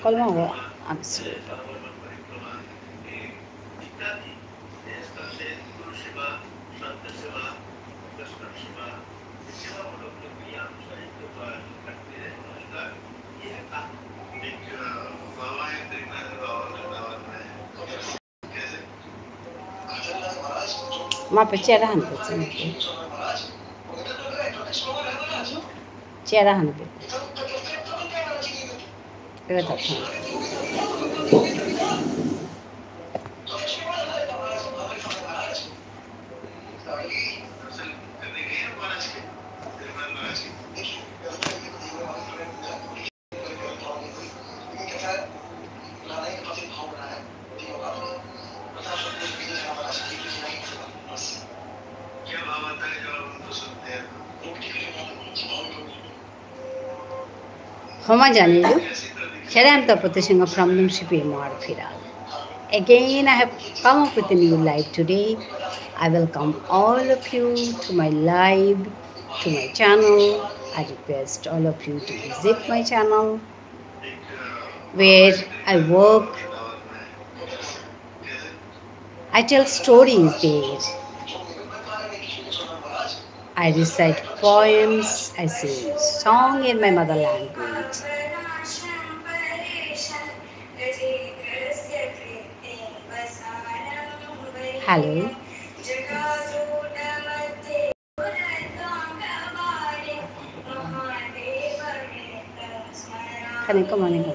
কলমা আনছি। মাপে চেরা হানতে চেরা হানবে এটা থাকছে। ক্ষমা জানিয়ে Sharam Tapati Singha from Nungsipi Marfiral. Again, I have come up with a new live today. I welcome all of you to my live, to my channel. I request all of you to visit my channel where I work. I tell stories there. I recite poems, I sing song in my mother language. Hello. Khane ko mane ko.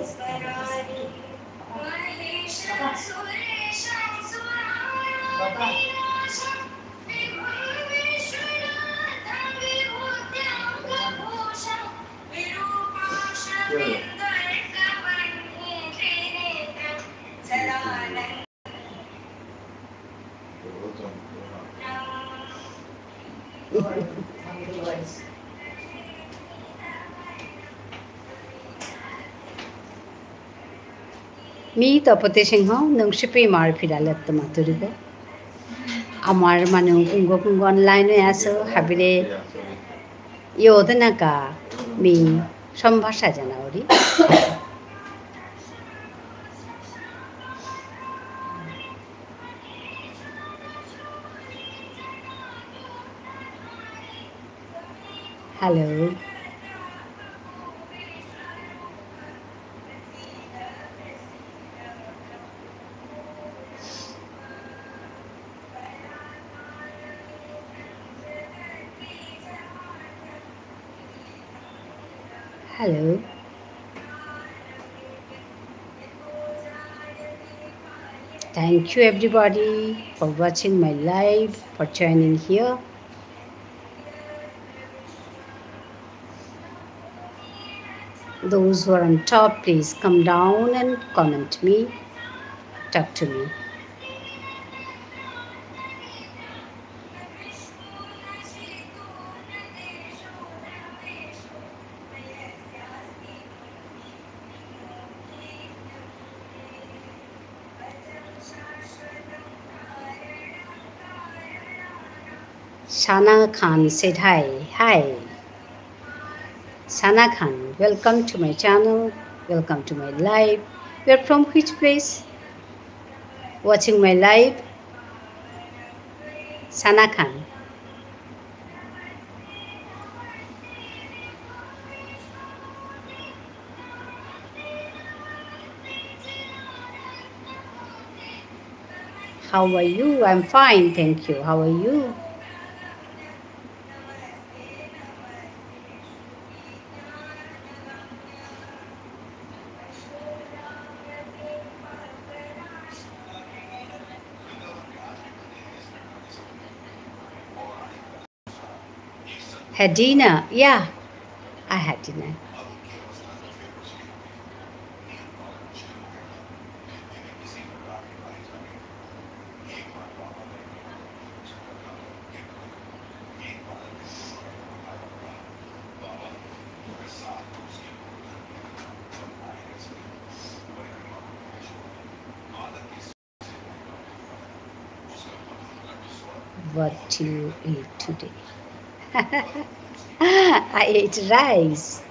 Me Tapati Singha নংসিপি মার ফিরালে মাতুরিব আমার মানে উঙ্গ কুঙ্গ অনলাইনে আসো হাবিরে ইয়োদনাকা মি সম্ভাষা জানাওরি। Hello. Hello. Thank you everybody for watching my live, for joining here. Those who are on top, please come down and comment me, talk to me. Sana Khan said hi. Hi. Sana Khan, welcome to my channel, welcome to my live. You are from which place? Watching my live? Sana Khan. How are you? I'm fine, thank you. How are you? Had dinner? Yeah, I had dinner. What you ate today? I ate rice,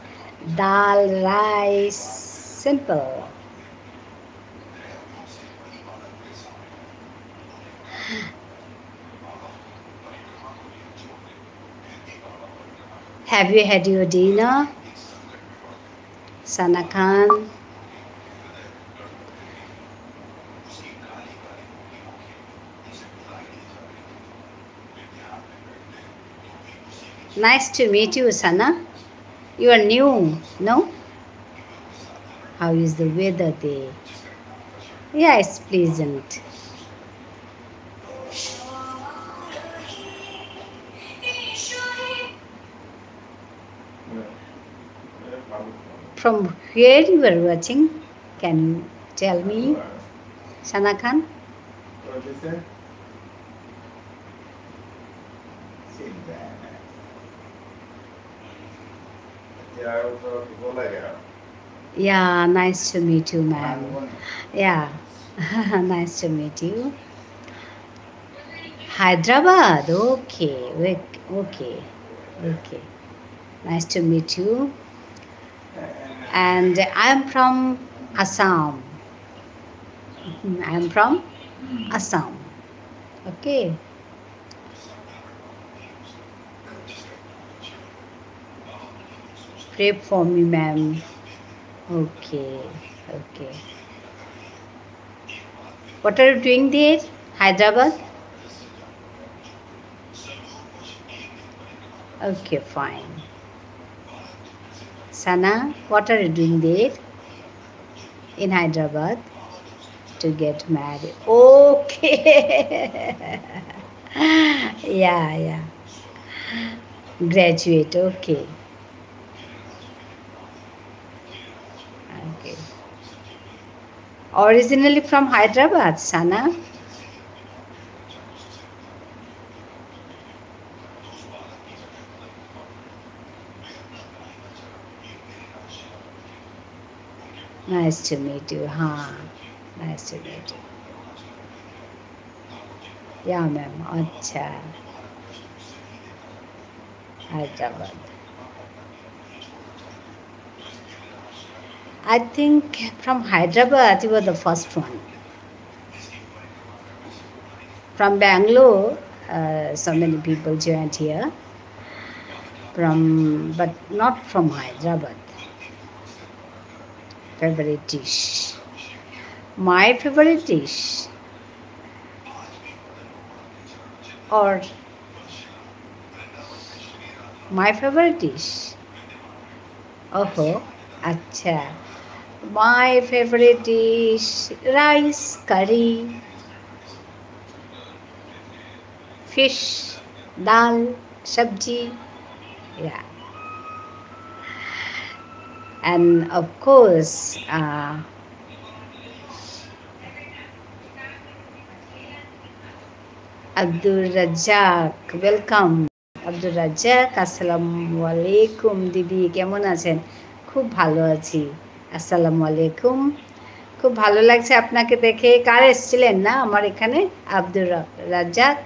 dal, rice, simple. Have you had your dinner? Sana Khan. Nice to meet you, Sana. You are new, no? How is the weather there? Yeah, it's pleasant. From where you are watching? Can you tell me, Sana Khan? What did you say? Yeah, nice to meet you, ma'am. Yeah, nice to meet you. Hyderabad, okay, okay, okay. Nice to meet you. And I am from Assam. I am from Assam. Okay. Pray for me, ma'am. Okay, okay. What are you doing there, Hyderabad? Okay, fine. Sana, what are you doing there in Hyderabad? To get married. Okay. Yeah, yeah. Graduate, okay. Okay. Originally from Hyderabad, Sana? Nice to meet you, huh? Nice to meet you. Yeah, ma'am. Acha. Hyderabad. I think from Hyderabad, you were the first one. From Bangalore, so many people joined here. But not from Hyderabad. Favorite dish. My favorite dish. Or my favorite dish. Oh, acha. My favorite dish, rice, curry, fish, dal, sabji. Yeah. And of course, Abdul Razzak, welcome. Abdul Razzak, assalamu alaikum, didi, kemon achen? Khub bhalo achi. আসসালামু আলাইকুম। খুব ভালো লাগছে আপনাকে দেখে। কার এসেছিলেন না আমার এখানে আব্দুর রাজ্জাক?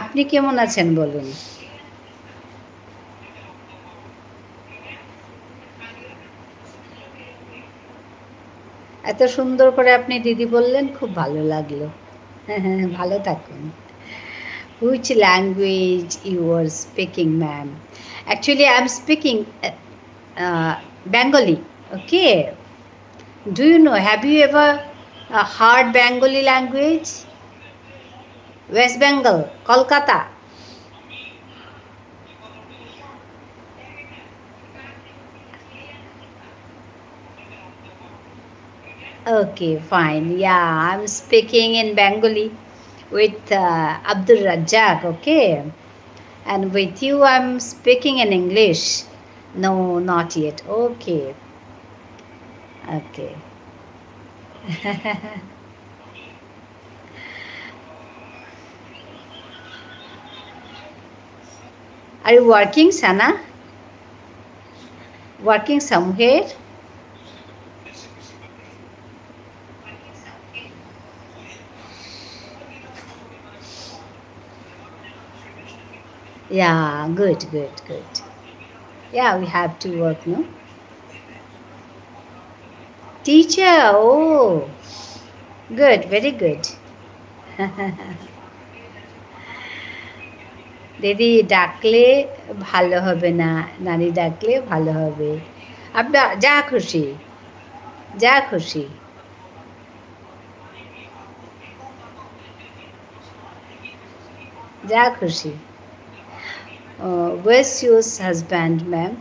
আপনি কেমন আছেন বলুন? এত সুন্দর করে আপনি দিদি বললেন, খুব ভালো লাগলো। হ্যাঁ, ভালো থাকুন। Which language you are speaking, ma'am? Actually, I am speaking Bengali. Okay. Do you know, have you ever heard Bengali language? West Bengal, Kolkata. Okay, fine. Yeah, I'm speaking in Bengali with Abdul Razzak, okay? And with you, I'm speaking in English. No, not yet. Okay. Okay. Are you working, Sana? Working somewhere? Yeah, good, good, good. Yeah, we have to work, no? Teacher, oh, good, very good. দিদি ডাকলে ভালো হবে না, নানি ডাকলে ভালো হবে। আপনার যা খুশি, যা খুশি। যা খুশি। Where's your husband, ma'am?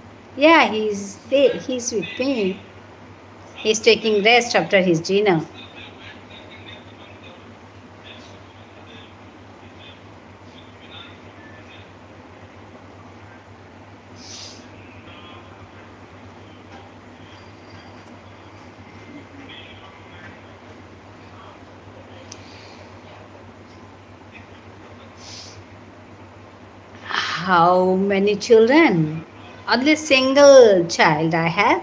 Yeah, he's there. He's with me. He's taking rest after his dinner. How many children? Only single child I have.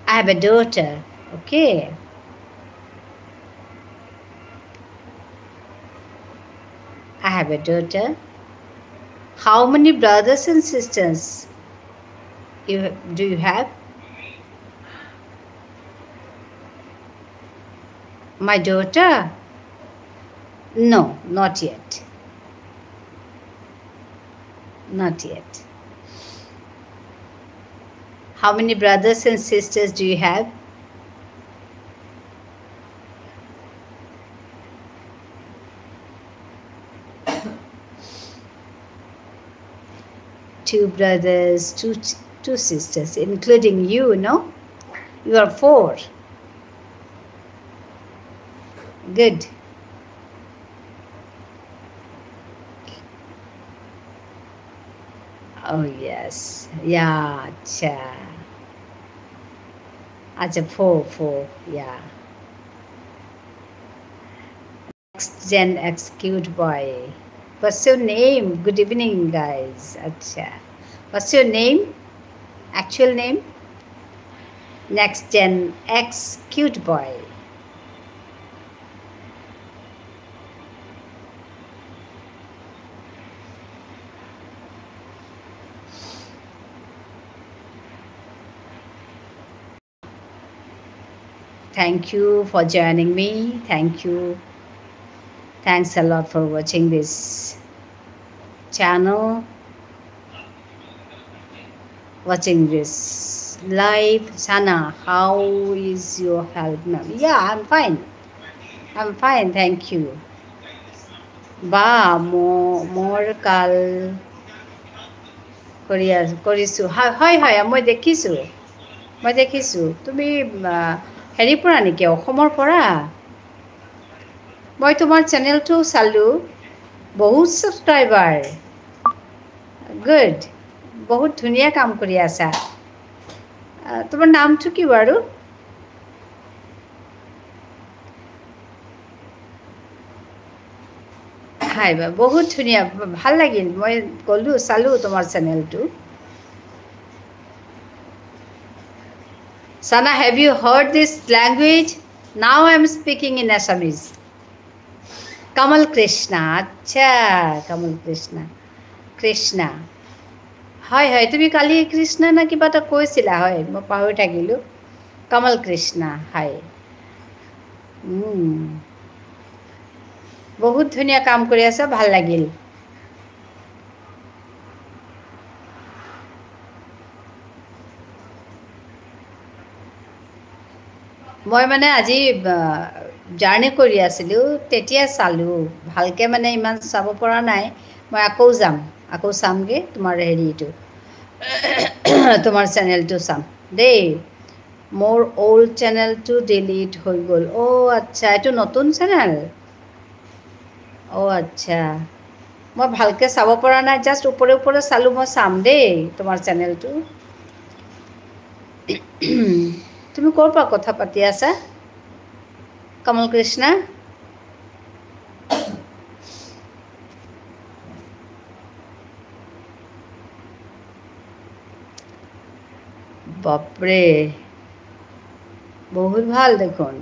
I have a daughter. Okay. I have a daughter. How many brothers and sisters do you have? My daughter? No, not yet. Not yet. How many brothers and sisters do you have? Two brothers, two sisters, including you, no? You are 4. Good. Oh, yes. Yeah, acha. Acha, 4, yeah. Next Gen X cute boy. What's your name? Good evening, guys. Acha. What's your name? Actual name? Next Gen X cute boy. Thank you for joining me. Thank you. Thanks a lot for watching this channel, watching this live. Sana, how is your health, ma'am? Yeah, I'm fine. I'm fine, thank you. Ba, more kal Korea korisu. Hi, hi, moi dekhisu. Moi dekhisu. Tumi হেৰি পৰা নেকি, অসমৰ পৰা? মই তোমাৰ চেনেলটো চালোঁ, বহুত ছাবস্ক্ৰাইবাৰ। গুড, বহুত ধুনীয়া কাম কৰি আছা। তোমাৰ নামটো কি বাৰু? হাই, বহুত ধুনীয়া, ভাল লাগিল। মই গ'লোঁ, চালোঁ তোমাৰ চেনেলটো। Sana, have you heard this language? Now I am speaking in Assamese. Kamal Krishna, acha, Kamal Krishna. Krishna. Hi, hi, তুমি কালি কৃষ্ণ না কিবা এটা কৈছিলা, হয়, মই পাহৰি থাকিলোঁ। Kamal Krishna, hi. বহুত ধুনীয়া কাম কৰি আছা, ভাল লাগিল। মই মানে আজি জাৰ্ণি কৰি আছিলোঁ, তেতিয়া চালোঁ, ভালকৈ মানে ইমান চাব পৰা নাই। মই আকৌ যাম, আকৌ চামগৈ তোমাৰ হেৰিটো, তোমাৰ চেনেলটো চাম দেই। মোৰ অ'ল্ড চেনেলটো ডিলিট হৈ গ'ল। অ' আচ্ছা, এইটো নতুন চেনেল? অ' আচ্ছা, মই ভালকৈ চাব পৰা নাই, জাষ্ট ওপৰে ওপৰে চালোঁ। মই চাম দেই তোমাৰ চেনেলটো। তুমি ক'ৰ পৰা কথা পাতি আছা, কমল কৃষ্ণা? বাপৰে, বহুত ভাল দেখোন।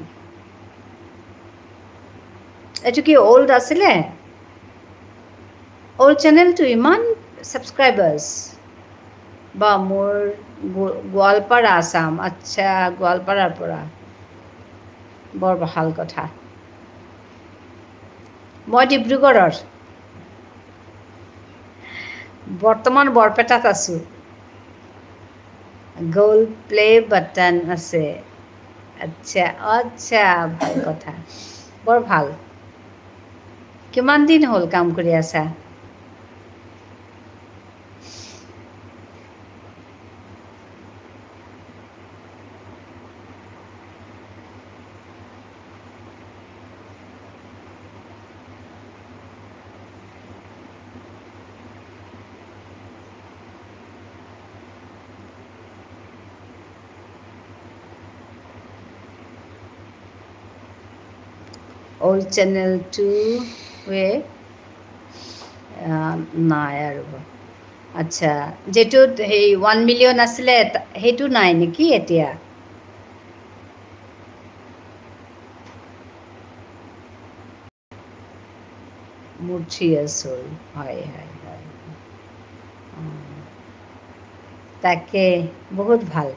এইটো কি অল্ড আছিলে? অল্ড চেনেলটো ইমান ছাবস্ক্ৰাইবাৰ্ছ বা। মোৰ গোৱালপাৰা, আছাম। আচ্ছা, গোৱালপাৰাৰ পৰা, বৰ ভাল কথা। মই ডিব্ৰুগড়ৰ, বৰ্তমান বৰপেটাত আছোঁ। গ'ল্ড প্লে বাটন আছে। আচ্ছা আচ্ছা, ভাল কথা, বৰ ভাল। কিমান দিন হ'ল কাম কৰি আছা? অল্ড চেনেলটোৱে নাই আৰু। আচ্ছা, যিটোত সেই 1 মিলিয়ন আছিলে, সেইটো নাই নেকি এতিয়া? মোৰ 3 ইয়াৰ্ছ হ'ল। হয় হয় হয়, তাকে, বহুত ভাল।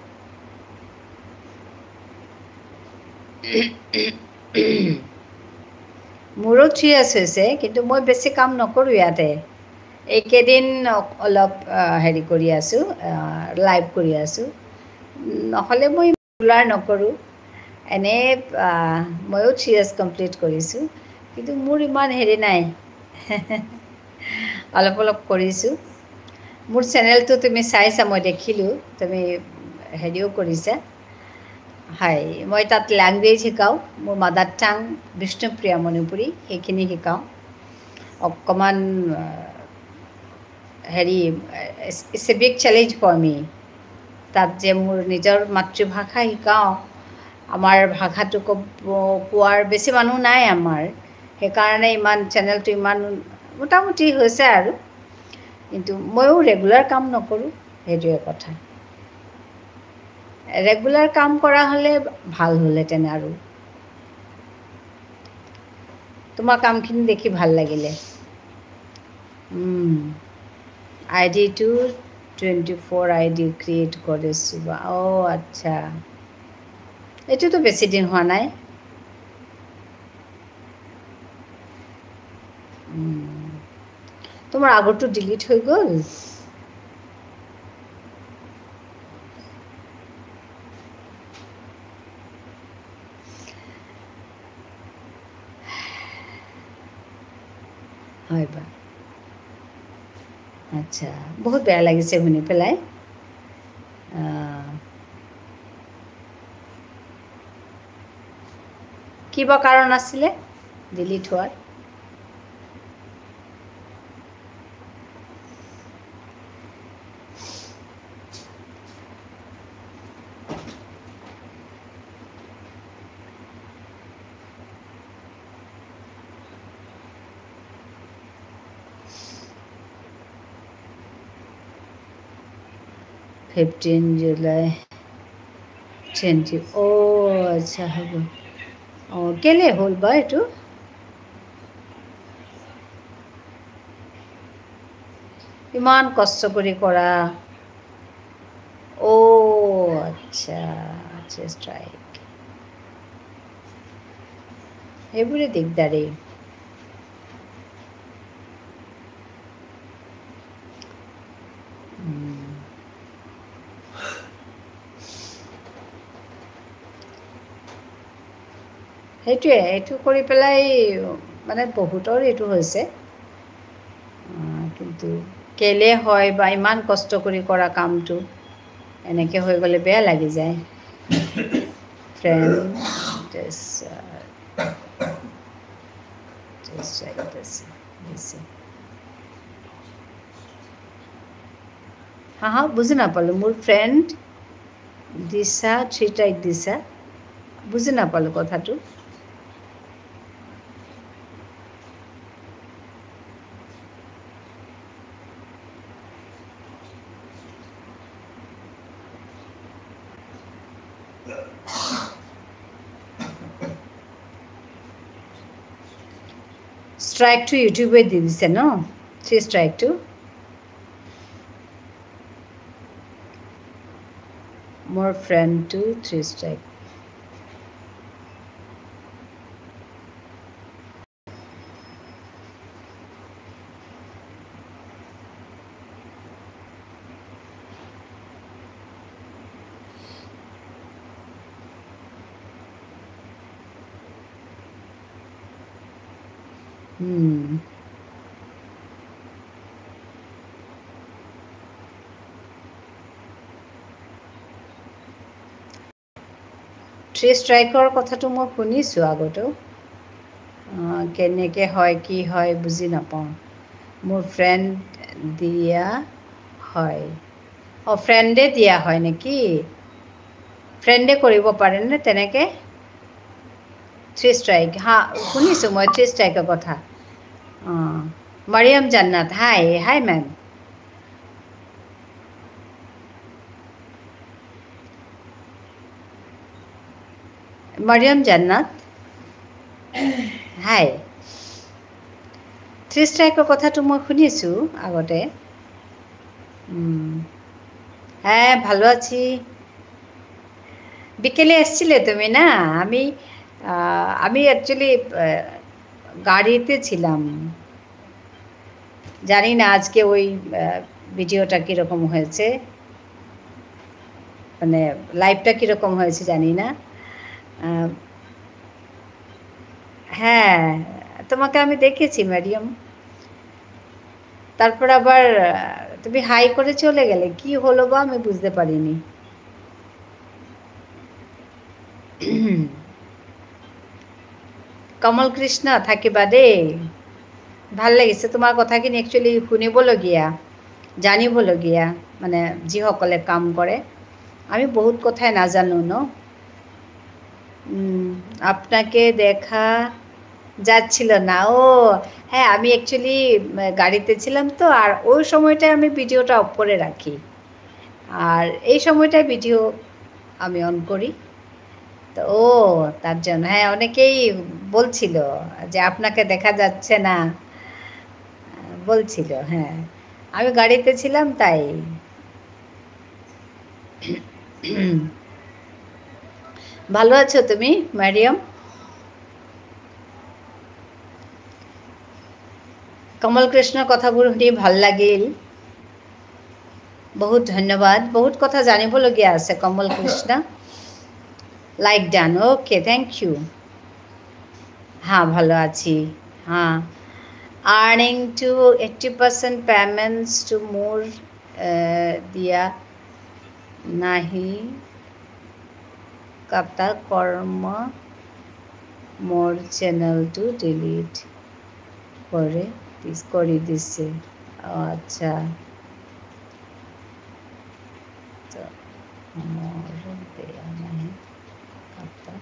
মোৰো 3 ইয়াৰ্ছ হৈছে, কিন্তু মই বেছি কাম নকৰোঁ ইয়াতে। এইকেইদিন অলপ হেৰি কৰি আছোঁ, লাইভ কৰি আছোঁ, নহ'লে মই ৰেগুলাৰ নকৰোঁ। এনেই ময়ো 3 ইয়াৰ্ছ কমপ্লিট কৰিছোঁ, কিন্তু মোৰ ইমান হেৰি নাই, অলপ অলপ কৰিছোঁ। মোৰ চেনেলটো তুমি চাইছা, মই দেখিলোঁ, তুমি হেৰিও কৰিছা। হয়, মই তাত লেংগুৱেজ শিকাওঁ। মোৰ মাদাৰ টাং বিষ্ণুপ্ৰিয়া মণিপুৰী, সেইখিনি শিকাওঁ অকণমান। হেৰি, it's a big challenge for me তাত যে মোৰ নিজৰ মাতৃভাষা শিকাওঁ। আমাৰ ভাষাটো ক'ব কোৱাৰ বেছি মানুহ নাই আমাৰ, সেইকাৰণে ইমান চেনেলটো ইমান মোটামুটি হৈছে আৰু। কিন্তু ময়ো ৰেগুলাৰ কাম নকৰোঁ, সেইটোৱে কথা। ৰেগুলাৰ কাম কৰা হ'লে ভাল হ'লহেঁতেন আৰু। তোমাৰ কামখিনি দেখি ভাল লাগিলে। আই ডিটো 24 আই ডি ক্ৰিয়েট কৰিছোঁ। অ' আচ্ছা, এইটোতো বেছি দিন হোৱা নাই। তোমাৰ আগৰটো ডিলিট হৈ গ'ল। হয় বা? আচ্ছা, বহুত বেয়া লাগিছে শুনি পেলাই। কিবা কাৰণ আছিলে ডিলিট হোৱাৰ? 15 July 20। অ' আচ্ছা, হ'ব। অঁ, কেলৈ হ'ল বা এইটো? ইমান কষ্ট কৰি কৰা। অ' আচ্ছা আচ্ছা, ষ্ট্ৰাইক, সেইবোৰে দিগদাৰী। সেইটোৱে, এইটো কৰি পেলাই মানে বহুতৰ এইটো হৈছে, কিন্তু কেলে হয় বা ইমান কষ্ট কৰি কৰা কামটো এনেকৈ হৈ গ'লে বেয়া লাগি যায়। ফ্ৰেণ্ড দিছে। হা হা, বুজি নাপালোঁ। মোৰ ফ্ৰেণ্ড দিছা, থ্ৰী টাইপ দিছা, বুজি নাপালোঁ কথাটো। ষ্ট্ৰাইকটো ইউটিউবে দি দিছে ন, থ্ৰী ষ্ট্ৰাইকটো। মোৰ ফ্ৰেণ্ডটো থ্ৰী ষ্ট্ৰাইক। থ্ৰী ষ্ট্ৰাইকৰ কথাটো মই শুনিছোঁ আগতেও, কেনেকৈ হয় কি হয় বুজি নাপাওঁ। মোৰ ফ্ৰেণ্ড দিয়া হয়। অঁ, ফ্ৰেণ্ডে দিয়া হয় নেকি? ফ্ৰেণ্ডে কৰিব পাৰেনে তেনেকৈ থ্ৰী ষ্ট্ৰাইক? হা, শুনিছোঁ মই থ্ৰী ষ্ট্ৰাইকৰ কথা। অঁ, Mariam Jannat, hi hi ma'am. Mariam Jannat, hi. Three ষ্ট্ৰাইকৰ কথাটো মই শুনিছোঁ আগতে। হ্যাঁ, ভালো আছি। বিকেলে এসছিলে তুমি না? আমি আমি অ্যাকচুয়ালি গাড়িতে ছিলাম, জানি না আজকে ওই ভিডিওটা কীরকম হয়েছে, মানে লাইভটা কীরকম হয়েছে জানি না। হ্যাঁ, তোমাকে আমি দেখেছি ম্যাডিয়াম, তারপর আবার তুমি হাই করে চলে গেলে, কি হলো বা আমি বুঝতে পারিনি। কমল কৃষ্ণ থাকিবা দেই, ভাল লাগিছে তোমাৰ কথাখিনি, একচুৱেলি শুনিবলগীয়া, জানিবলগীয়া, মানে যিসকলে কাম কৰে। আমি বহুত কথাই নাজানো ন। আপনাকে দেখা যাচ্ছিল না। ও হ্যাঁ, আমি অ্যাকচুয়ালি গাড়িতে ছিলাম তো, আর ওই সময়টায় আমি ভিডিওটা অফ করে রাখি, আর এই সময়টায় ভিডিও আমি অন করি তো, ও তার জন্য। হ্যাঁ, অনেকেই বলছিল যে আপনাকে দেখা যাচ্ছে না, বলছিল। হ্যাঁ, আমি গাড়িতে ছিলাম তাই। ভালো আছো তুমি ম্যারিয়াম? কমল কৃষ্ণৰ কথাবোৰ শুনি ভাল লাগিল, বহুত ধন্যবাদ। বহুত কথা জানিবলগীয়া আছে Kamal Krishna. Like done, okay, thank you. হ্যাঁ, ভালো আছি। হ্যাঁ, earning to 80% payments to more দিয়া নাহি কাতা কৰ্ম মোৰ চেনেলটো ডিলিট কৰে কৰি দিছে। আচ্ছা, মোৰ দিয়া নাহি কাতা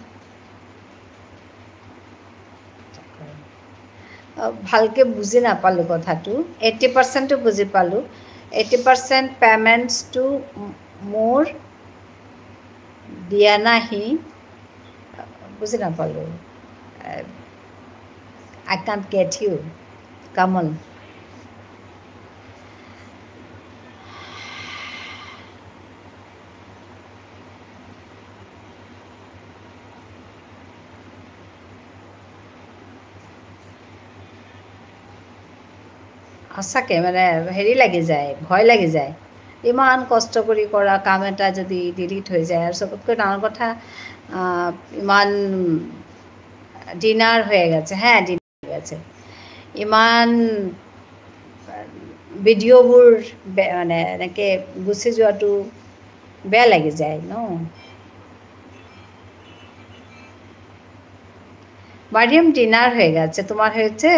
ভালকৈ বুজি নাপালোঁ কথাটো। 80%টো বুজি পালোঁ। 80% পে'মেণ্টছটো মোৰ দিয়া নাহি, বুজি নাপালোঁ। I can't get you Kamal. সঁচাকৈ মানে হেৰি লাগি যায়, ভয় লাগি যায়। ইমান কষ্ট কৰি কৰা কাম এটা যদি ডিলিট হৈ যায়, আৰু চবতকৈ ডাঙৰ কথা ইমান ডিনাৰ হয়ে গেছে। হ্যাঁ, ডিনাৰ হয়ে গেছে। ইমান ভিডিঅ'বোৰ মানে এনেকৈ গুচি যোৱাটো বেয়া লাগি যায় ন। মারিয়াম, ডিনার হয়ে গেছে, তোমার হয়েছে?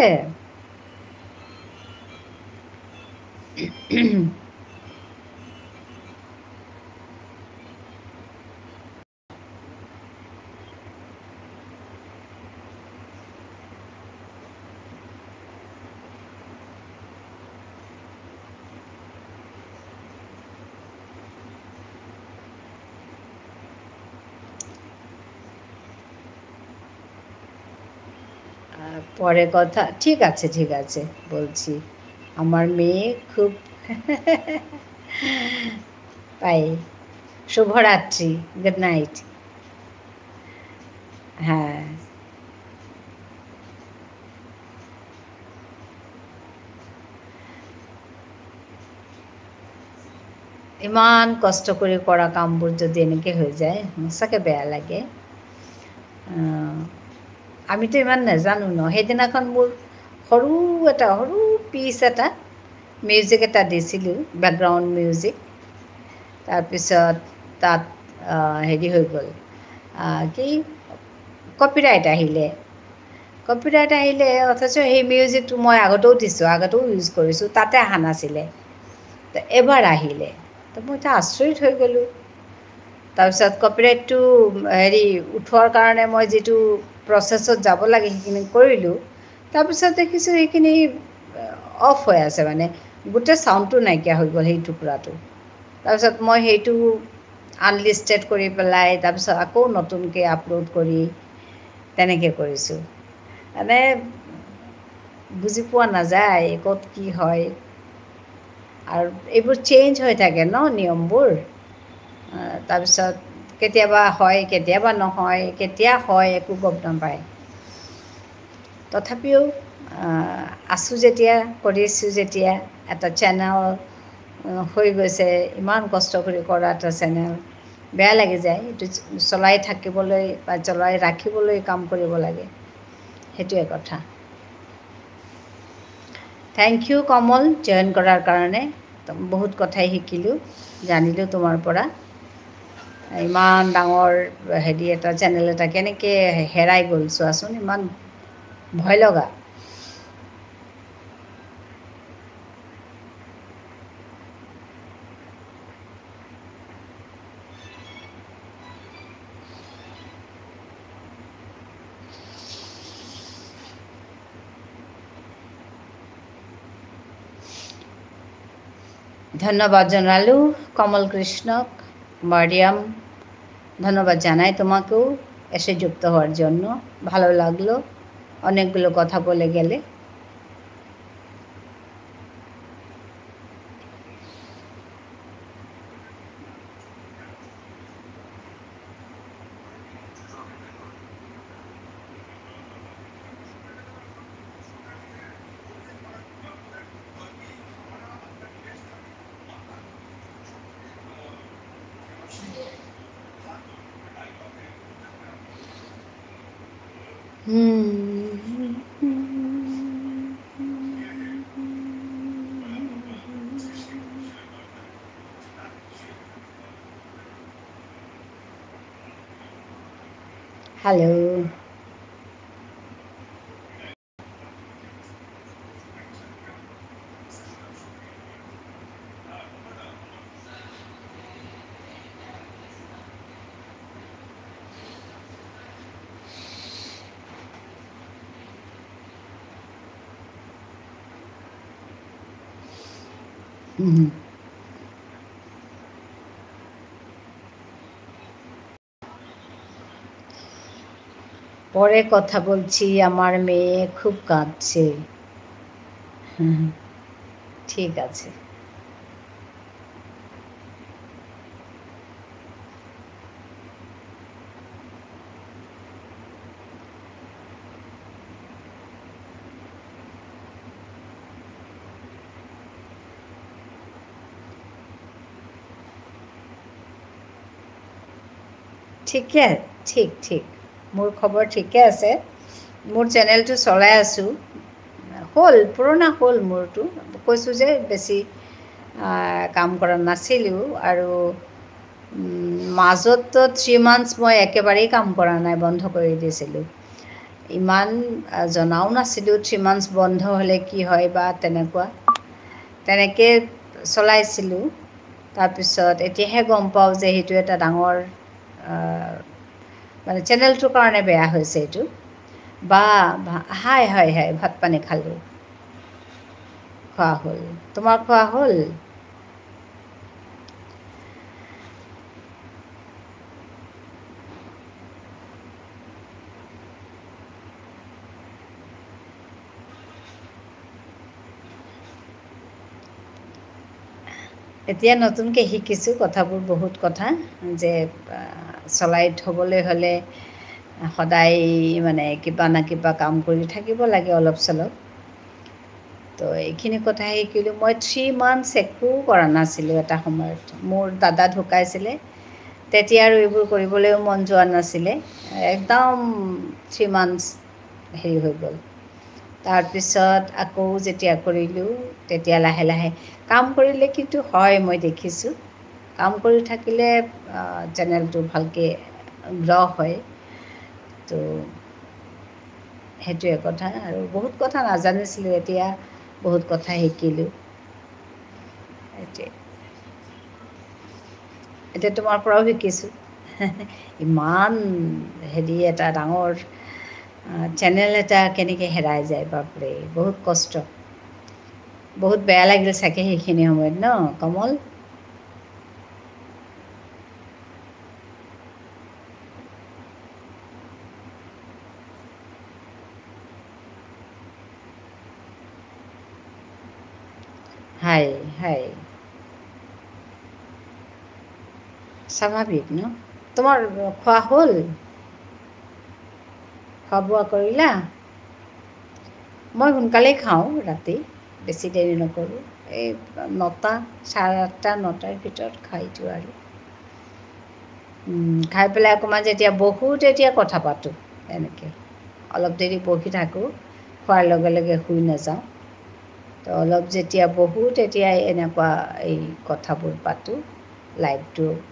পরে কথা, ঠিক আছে ঠিক আছে বলছি। আমার মেয়ে খুব বাই, শুভরাত্রি, গুড নাইট। হ্যাঁ, ইমান কষ্ট কৰি কৰা কামবোৰ যদি এনেকৈ হৈ যায় সঁচাকৈ বেয়া লাগে। আমিতো ইমান নাজানো ন। সেইদিনাখন মোৰ সৰু এটা সৰু পিচ এটা মিউজিক এটা দিছিলোঁ, বেকগ্ৰাউণ্ড মিউজিক। তাৰপিছত তাত হেৰি হৈ গ'ল কি, কপিৰাইট আহিলে। কপিৰাইট আহিলে, অথচ সেই মিউজিকটো মই আগতেও দিছোঁ, আগতেও ইউজ কৰিছোঁ, তাতে অহা নাছিলে। তো এবাৰ আহিলে, তো মই এতিয়া আচৰিত হৈ গ'লোঁ। তাৰপিছত কপিৰাইটটো হেৰি উঠোৱাৰ কাৰণে মই যিটো প্ৰচেছত যাব লাগে সেইখিনি কৰিলোঁ। তাৰপিছত দেখিছোঁ সেইখিনি অফ হৈ আছে, মানে গোটেই চাউণ্ডটো নাইকিয়া হৈ গ'ল সেই টুকুৰাটো। তাৰপিছত মই সেইটো আনলিষ্টেড কৰি পেলাই তাৰপিছত আকৌ নতুনকৈ আপলোড কৰি তেনেকৈ কৰিছোঁ। মানে বুজি পোৱা নাযায় ক'ত কি হয়, আৰু এইবোৰ চেঞ্জ হৈ থাকে ন নিয়মবোৰ। তাৰপিছত কেতিয়াবা হয়, কেতিয়াবা নহয়, কেতিয়া হয় একো গম নাপায়। তথাপিও আছোঁ যেতিয়া, কৰিছোঁ যেতিয়া, এটা চেনেল হৈ গৈছে, ইমান কষ্ট কৰি কৰা এটা চেনেল, বেয়া লাগি যায়। এইটো চলাই থাকিবলৈ বা চলাই ৰাখিবলৈ কাম কৰিব লাগে, সেইটোৱে কথা। Thank you Kamal, join কৰাৰ কাৰণে। বহুত কথাই শিকিলোঁ, জানিলোঁ তোমাৰ পৰা। ইমান ডাঙৰ হেৰি এটা চেনেল এটা কেনেকৈ হেৰাই গ'ল চোৱাচোন, ইমান ভয় লগা। ধন্যবাদ জনালোঁ কমল কৃষ্ণক, মারিয়াম ধন্যবাদ জানাই তোমাকেও এসে যুক্ত হওয়ার জন্য। ভালো লাগলো, অনেকগুলো কথা বলে গেলে। হ্যালো, পরে কথা বলছি, আমার মেয়ে খুব কাঁদছে। ঠিক আছে। ঠিকে, ঠিক ঠিক, মোৰ খবৰ ঠিকে আছে। মোৰ চেনেলটো চলাই আছোঁ, হ'ল পুৰণা হ'ল মোৰটো। কৈছোঁ যে বেছি কাম কৰা নাছিলোঁ, আৰু মাজততো 3 মান্থছ মই একেবাৰেই কাম কৰা নাই, বন্ধ কৰি দিছিলোঁ। ইমান জনাও নাছিলোঁ 3 মান্থছ বন্ধ হ'লে কি হয় বা তেনেকুৱা, তেনেকৈ চলাইছিলোঁ। তাৰপিছত এতিয়াহে গম পাওঁ যে সেইটো এটা ডাঙৰ মানে চেনেলটোৰ কাৰণে বেয়া হৈছে এইটো। বা হাই হাই হাই, ভাত পানী খালোঁ, খোৱা হ'ল। তোমাৰ খোৱা হ'ল? এতিয়া নতুনকৈ শিকিছোঁ কথাবোৰ, বহুত কথা যে চলাই থ'বলৈ হ'লে সদায় মানে কিবা না কিবা কাম কৰি থাকিব লাগে অলপ চলপ। তো এইখিনি কথা শিকিলোঁ। মই 3 মান্থছ একো কৰা নাছিলোঁ এটা সময়ত। মোৰ দাদা ঢুকাইছিলে, তেতিয়া আৰু এইবোৰ কৰিবলৈও মন যোৱা নাছিলে। একদম 3 মান্থছ হেৰি হৈ গ'ল। তাৰপিছত আকৌ যেতিয়া কৰিলোঁ, তেতিয়া লাহে লাহে কাম কৰিলে কিন্তু হয়, মই দেখিছোঁ কাম কৰি থাকিলে চেনেলটো ভালকৈ গ্ৰ' হয়। তো সেইটোৱে কথা। আৰু বহুত কথা নাজানিছিলোঁ, এতিয়া বহুত কথা শিকিলোঁ। সেইটোৱে, এতিয়া তোমাৰ পৰাও শিকিছোঁ। ইমান হেৰি এটা ডাঙৰ চেনেল এটা কেনেকৈ হেৰাই যায়, বাপৰে, বহুত কষ্ট, বহুত বেয়া লাগিল চাগে সেইখিনি সময়ত ন কমল? হাই হাই, স্বাভাৱিক ন? তোমাৰ খোৱা হ'ল? খোৱা বোৱা কৰিলা? মই সোনকালেই খাওঁ ৰাতি, বেছি দেৰি নকৰোঁ। এই 9টা, 8:30, 9টাৰ ভিতৰত খাই দিওঁ আৰু। খাই পেলাই অকণমান যেতিয়া বহোঁ তেতিয়া কথা পাতোঁ, এনেকৈ অলপ দেৰি বহি থাকোঁ, খোৱাৰ লগে লগে শুই নাযাওঁ। তো অলপ যেতিয়া বহোঁ তেতিয়া এনেকুৱা এই কথাবোৰ পাতোঁ,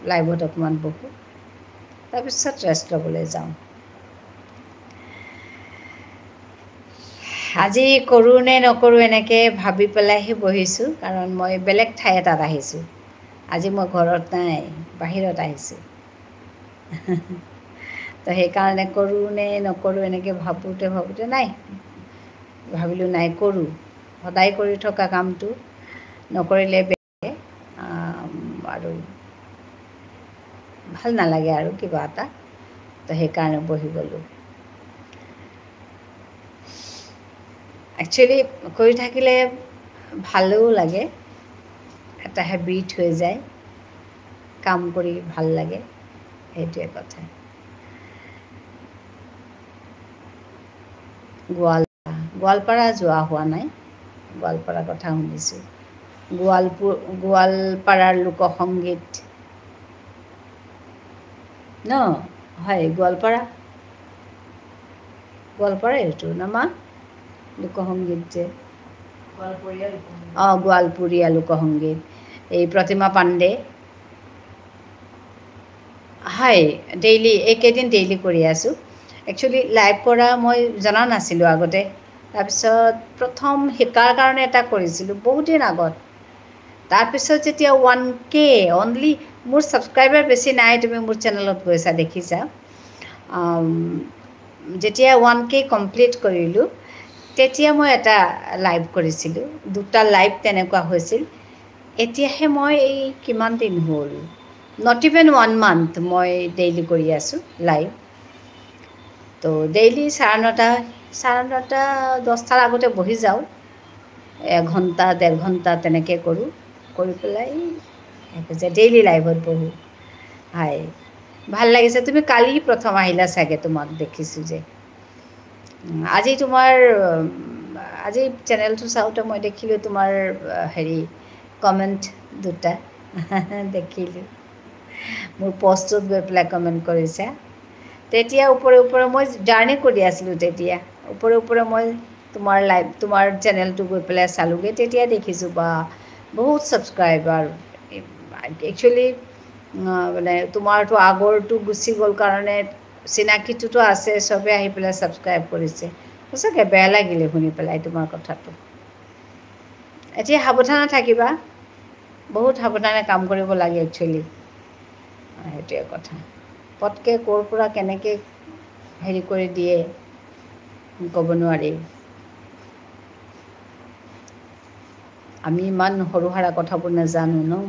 লাইভত অকণমান বহোঁ, তাৰপিছত ৰেষ্ট ল'বলৈ যাওঁ। আজি কৰোঁ নে নকৰোঁ এনেকৈ ভাবি পেলাইহে বহিছোঁ, কাৰণ মই বেলেগ ঠাই এটাত আহিছোঁ। আজি মই ঘৰত নাই, বাহিৰত আহিছোঁ। তো সেইকাৰণে কৰোঁ নে নকৰোঁ এনেকৈ ভাবোঁতে ভাবোঁতে নাই, ভাবিলোঁ নাই কৰোঁ। সদায় কৰি থকা কামটো নকৰিলে বেয়া আৰু ভাল নালাগে আৰু কিবা এটা, তো সেইকাৰণে বহি গ'লোঁ। একচুৱেলি কৰি থাকিলে ভালো লাগে, এটা হেবিট হৈ যায়, কাম কৰি ভাল লাগে, সেইটোৱে কথা। গোৱালপাৰা যোৱা হোৱা নাই, গোৱালপাৰাৰ কথা শুনিছোঁ। গোৱালপাৰাৰ লোকসংগীত ন? হয়, গোৱালপাৰা, গোৱালপাৰা এইটো ন মা? লোকসংগীত যে, অঁ, গোৱালপৰীয়া লোকসংগীত, এই প্ৰতিমা পাণ্ডে। হয়, ডেইলি এইকেইদিন ডেইলি কৰি আছোঁ। একচুৱেলি লাইভ কৰা মই জনা নাছিলোঁ আগতে। তাৰপিছত প্ৰথম শিকাৰ কাৰণে এটা কৰিছিলোঁ বহুত দিন আগত। তাৰপিছত যেতিয়া 1K only, মোৰ ছাবস্ক্ৰাইবাৰ বেছি নাই, তুমি মোৰ চেনেলত গৈছা দেখিছা। যেতিয়া 1K complete কৰিলোঁ তেতিয়া মই এটা লাইভ কৰিছিলোঁ, 2টা লাইভ তেনেকুৱা হৈছিল। এতিয়াহে মই এই কিমান দিন হ'ল, not even 1 month মই ডেইলি কৰি আছোঁ লাইভ। তো ডেইলি 9:30, 9:30, 10টাৰ আগতে বহি যাওঁ, এঘণ্টা ডেৰ ঘণ্টা তেনেকৈ কৰোঁ, কৰি পেলাই ডেইলি লাইভত বহোঁ। হয়, ভাল লাগিছে। তুমি কালি প্ৰথম আহিলা চাগে, তোমাক দেখিছোঁ যে আজি তোমাৰ আজি চেনেলটো চাওঁতে মই দেখিলোঁ তোমাৰ হেৰি কমেণ্ট 2টা দেখিলোঁ, মোৰ পষ্টটোত গৈ পেলাই কমেণ্ট কৰিছা। তেতিয়া ওপৰে ওপৰে মই জাৰ্ণি কৰি আছিলোঁ, তেতিয়া ওপৰে ওপৰে মই তোমাৰ লাইভ, তোমাৰ চেনেলটো গৈ পেলাই চালোঁগৈ, তেতিয়া দেখিছোঁ বা বহুত ছাবস্ক্ৰাইবাৰ। একচুৱেলি মানে তোমাৰতো আগৰটো গুচি গ'ল কাৰণে চিনাকিটোতো আছে, চবে আহি পেলাই ছাবস্ক্ৰাইব কৰিছে। সঁচাকৈ বেয়া লাগিলে শুনি পেলাই তোমাৰ কথাটো। এতিয়া সাৱধানে থাকিবা, বহুত সাৱধানে কাম কৰিব লাগে একচুৱেলি, সেইটোৱে কথা। পটকৈ ক'ৰ পৰা কেনেকৈ হেৰি কৰি দিয়ে ক'ব নোৱাৰি। আমি ইমান সৰু সুৰা কথাবোৰ নাজানো ন।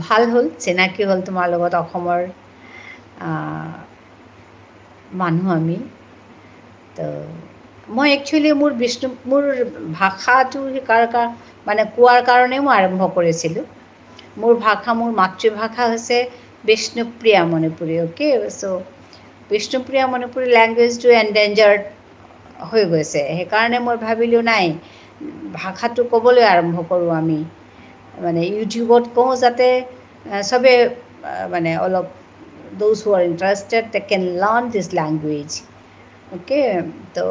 ভাল হ'ল, চিনাকি হ'ল তোমাৰ লগত, অসমৰ মানুহ আমি। তো মই একচুৱেলি মোৰ বিষ্ণু মোৰ ভাষাটো শিকাৰ মানে কোৱাৰ কাৰণেই মই আৰম্ভ কৰিছিলোঁ। মোৰ ভাষা, মোৰ মাতৃভাষা হৈছে বিষ্ণুপ্ৰিয়া মণিপুৰী। অ'কে, চ' বিষ্ণুপ্ৰিয়া মণিপুৰী লেংগুৱেজটো এনডেঞ্জাৰ্ড হৈ গৈছে, সেইকাৰণে মই ভাবিলোঁ নাই, ভাষাটো ক'বলৈ আৰম্ভ কৰোঁ আমি, মানে ইউটিউবত কওঁ যাতে চবে মানে অলপ those who are interested they can learn this language. Okay, তো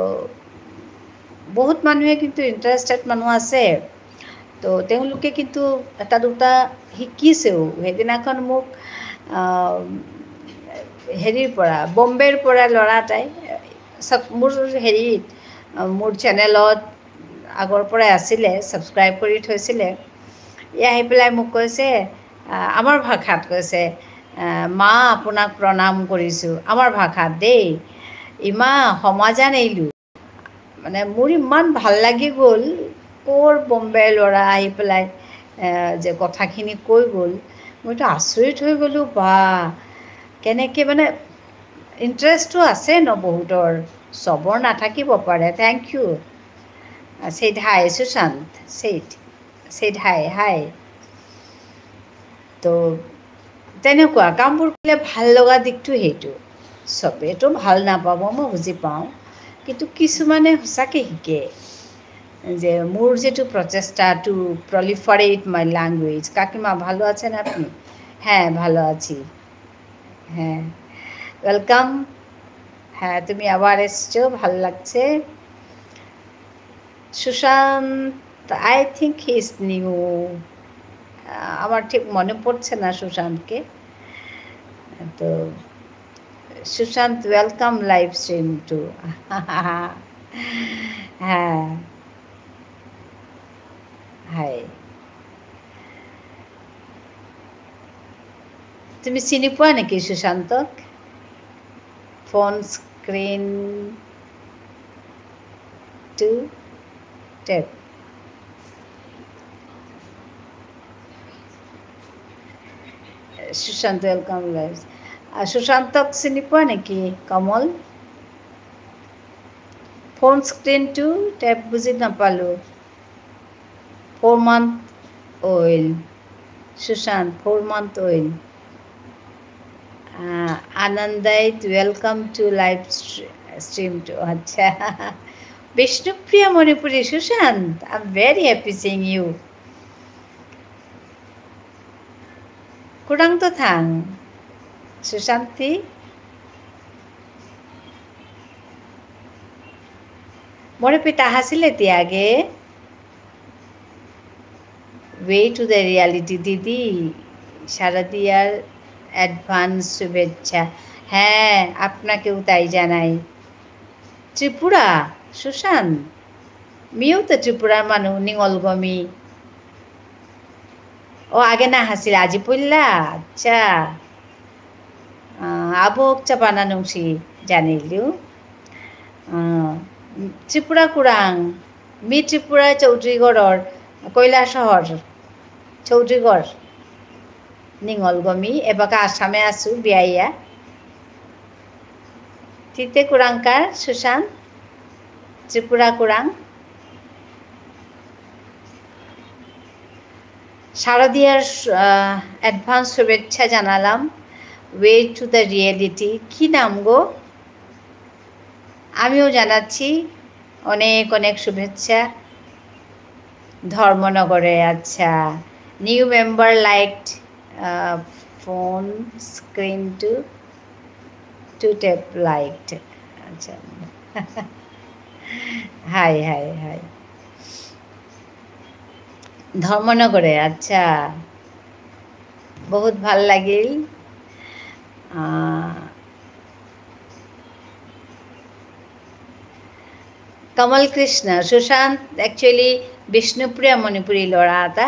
বহুত মানুহে কিন্তু ইণ্টাৰেষ্টেড মানুহ আছে, তো তেওঁলোকে কিন্তু এটা দুটা শিকিছেও। সেইদিনাখন মোক হেৰিৰ পৰা, বম্বেৰ পৰা ল'ৰা এটাই মোৰ হেৰিত, মোৰ চেনেলত আগৰ পৰাই আছিলে, ছাবস্ক্ৰাইব কৰি থৈছিলে, ই আহি পেলাই মোক কৈছে, আমাৰ ভাষাত কৈছে, মা আপোনাক প্ৰণাম কৰিছোঁ, আমাৰ ভাষাত দেই, ইমা সমাজান এলো। মানে মোৰ ইমান ভাল লাগি গ'ল, ক'ৰ বম্বেৰ ল'ৰা আহি পেলাই যে কথাখিনি কৈ গ'ল, মইতো আচৰিত হৈ গ'লোঁ, বা কেনেকৈ মানে ইণ্টাৰেষ্টটো আছে ন বহুতৰ, চবৰ নাথাকিব পাৰে। Thank you. Said hi Sushant, said hi hi. তো তেনেকুৱা কামবোৰ কৰিলে ভাল লগা দিশটো সেইটো। চবেইতো ভাল নাপাব, মই বুজি পাওঁ, কিন্তু কিছুমানে সঁচাকৈ শিকে যে মোৰ যিটো প্ৰচেষ্টা টু প্ৰলিফাৰেট মাই ল্যাঙ্গুয়েজ। কাকিমা ভালো আছেন আপনি? হ্যাঁ ভালো আছি। হ্যাঁ welcome. হ্যাঁ তুমি আবার এসছো, ভালো লাগছে। Sushant, I think he is new, আমার ঠিক মনে পড়ছে না সুশান্তকে। তো Sushant welcome live stream to. হ্যাঁ হাই, তুমি চিনি পোৱা নেকি সুশান্তক? Phone screen to tap. Sushant welcome live. সুশান্তক চিনি পোৱা নেকি Kamal? Phone screen to tap বুজি নাপালোঁ। 4 month old Sushant, 4 month old. আনন্দাইত welcome to live stream to. আচ্ছা Bishnupriya Manipuri Sushant, I am very happy seeing you. কুৰাং তো থাং সুশান্তি। মোৰ পিতা হাসিলে ত্যাগে। ৱে টু the reality দিদি, শারদীয়ার অ্যাডভান্স শুভেচ্ছা। হ্যাঁ আপনাকেও তাই জানাই। ত্রিপুরা সুশান্ত, মিও তো ত্রিপুরার মানুষ, নিঙলগমি। ও আগে না হাসিল, আজি পড়লা? আচ্ছা আবক চাপানা নুংসি জানিলিও। ত্রিপুরা কুরাং, মি ত্রিপুরা চৌধুরীগড়র কৈলাসহর চৌধুরীগড় নিঙলগমি। এবাকা আসামে আছো বিয়াইয়া। তিতে কুরাংকার সুশান্ত, ত্রিপুরা কুরাং। শারদীয়ার অ্যাডভান্স শুভেচ্ছা জানালাম। ওয়ে টু the reality, কী নাম গো? আমিও জানাচ্ছি অনেক অনেক শুভেচ্ছা। ধর্মনগরে, আচ্ছা। New member liked, phone screen to to tap liked. আচ্ছা হাই হাই হাই, ধর্মনগরে, আচ্ছা বহুত ভাল লাগিল। কমল কৃষ্ণ সুশান্ত একচুৱেলি বিষ্ণুপ্ৰিয়া মণিপুৰী ল'ৰা এটা,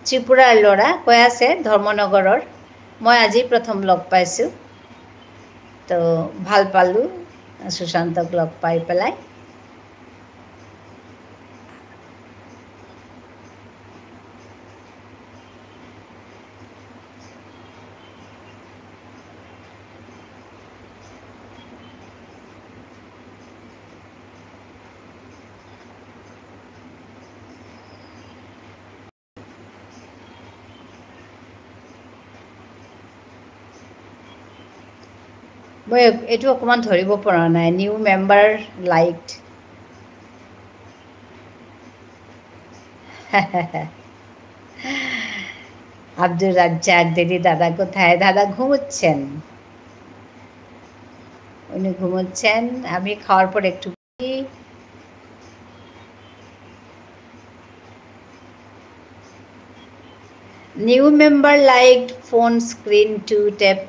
ত্ৰিপুৰাৰ ল'ৰা, কৈ আছে ধৰ্মনগৰৰ। মই আজি প্ৰথম লগ পাইছোঁ, তো ভাল পালোঁ সুশান্তক লগ পাই পেলাই। মই এইটো অকণমান ধৰিব পৰা নাই। New member like. Abdur Razzak দিদি, দাদা কোথায়? দাদা ঘুমোচ্ছেন, উনি ঘুমোচ্ছেন। আমি খাওয়ার পর একটু new member like phone screen to tap,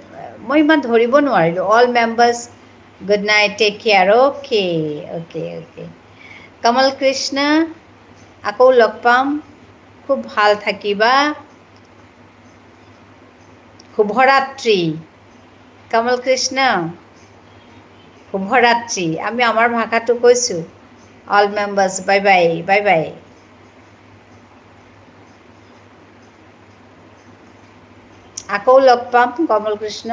মই ইমান ধৰিব নোৱাৰিলোঁ। All members good night, take care. Okay okay okay. Kamal Krishna, আকৌ লগ পাম, খুব ভাল থাকিবা, শুভৰাত্ৰি। কমল কৃষ্ণ, শুভৰাত্ৰি। আমি আমাৰ ভাষাটো কৈছোঁ। All members bye bye, bye bye. আকৌ লগ পাম কমল কৃষ্ণ,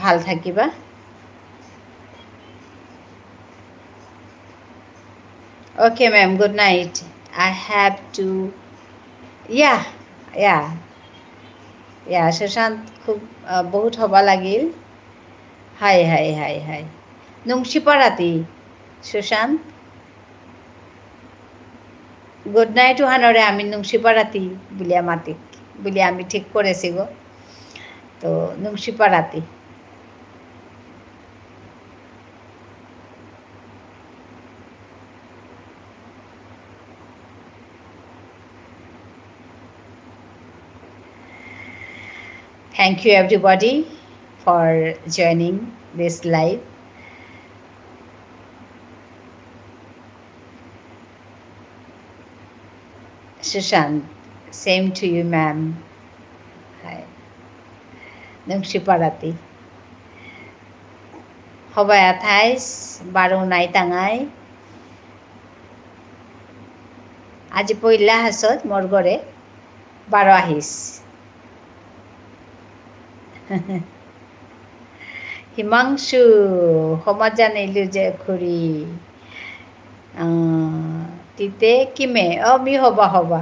ভাল থাকিবা। Okay ma'am, good night. I have to, yeah yeah yeah. Sushant খুব বহুত হবা লাগিল। হাই হাই হাই হাই নুংশিপাৰাতি সুশান্ত, গুড নাইট হানৰে আমি নুংশিপাৰাতি বুলিয়া মাতিক বুলি আমি ঠিক করেছি গো। তো নুংশিপারাতি। Thank you everybody for joining this live. Sushant, same to you ma'am. Hi. Nungshiparati. Hoba 28 12 নাই টাঙাই আজি পইলা হাসত মোর ঘরে 12 আহিস। হিমাংশু সমাজ জানিলো যে খুৰী তিতে কিমে অ মি হবা হবা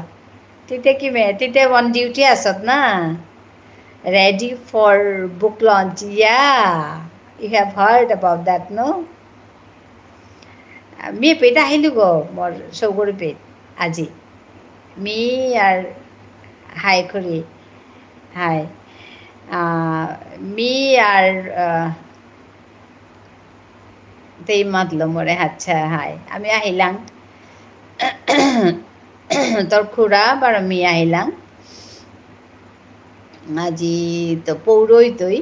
তিতে কিমে তিতে অন ডিউটি আছত না, ready for book launch. Yeah you have heard about that no? Me পেট আহিলো গো মোৰ চৌগৰি পেট আজি মি আৰ হাই খুৰী হাই মি আর তেই মাতলো মোরে। আচ্ছা হাই আমি আহিলাম তোর খুড়া বার আমি আহিলাম আজি তো পৌরই তুই।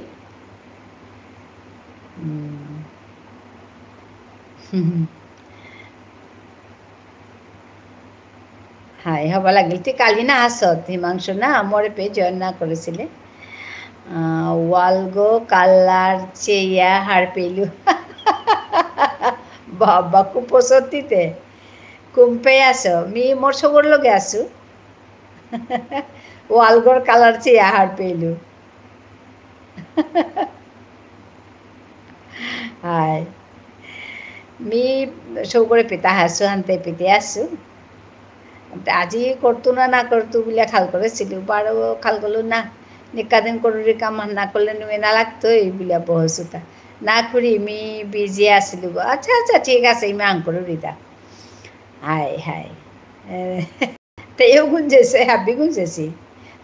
হাই হব লাগিল। তুই কালি না আসত হিমাংশু না মোরে পে জয়েন না করেছিলে। ওয়ালগো কালার চেয়া হার পেলু বাবা কুপসতিতে কুম্পে আসো মি মোর সবর লগে আসু ওয়ালগোর কালার চেয়া হার পেলু। হাই মি সৌগরে পিতা হাসু হানতে পিতে আসু আজি করতো না না করতো বলে খাল করেছিল বারো খাল করলো না নিকাদিন করুরি কাম না করলে নুয়ে না লাগতো এই বলে বহসুতা না খুঁড়ি মি বিজি আসিল। আচ্ছা আচ্ছা ঠিক আছে ইমান করুরি দা। হাই হাই তেও গুঞ্জেছে হাবি গুঞ্জেছি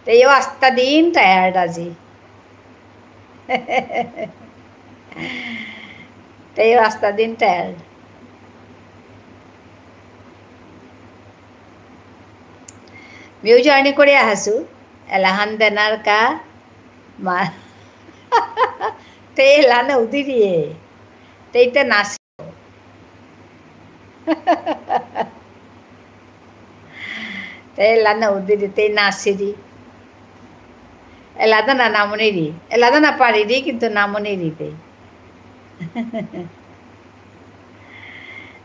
তেও আস্তা দিন টায়ার্ড আজি তেও আস্তা দিন টায়ার্ড। মিও জার্নি করে আহাসু এলাহান দেনার কা মা তে এলানে উদিরিয়ে তেইতে নাচ তে এলানে উদিরি তে নাসিরি এলাদা না নামনিরি এলাদা না পারিরি কিন্তু নামনিরি তে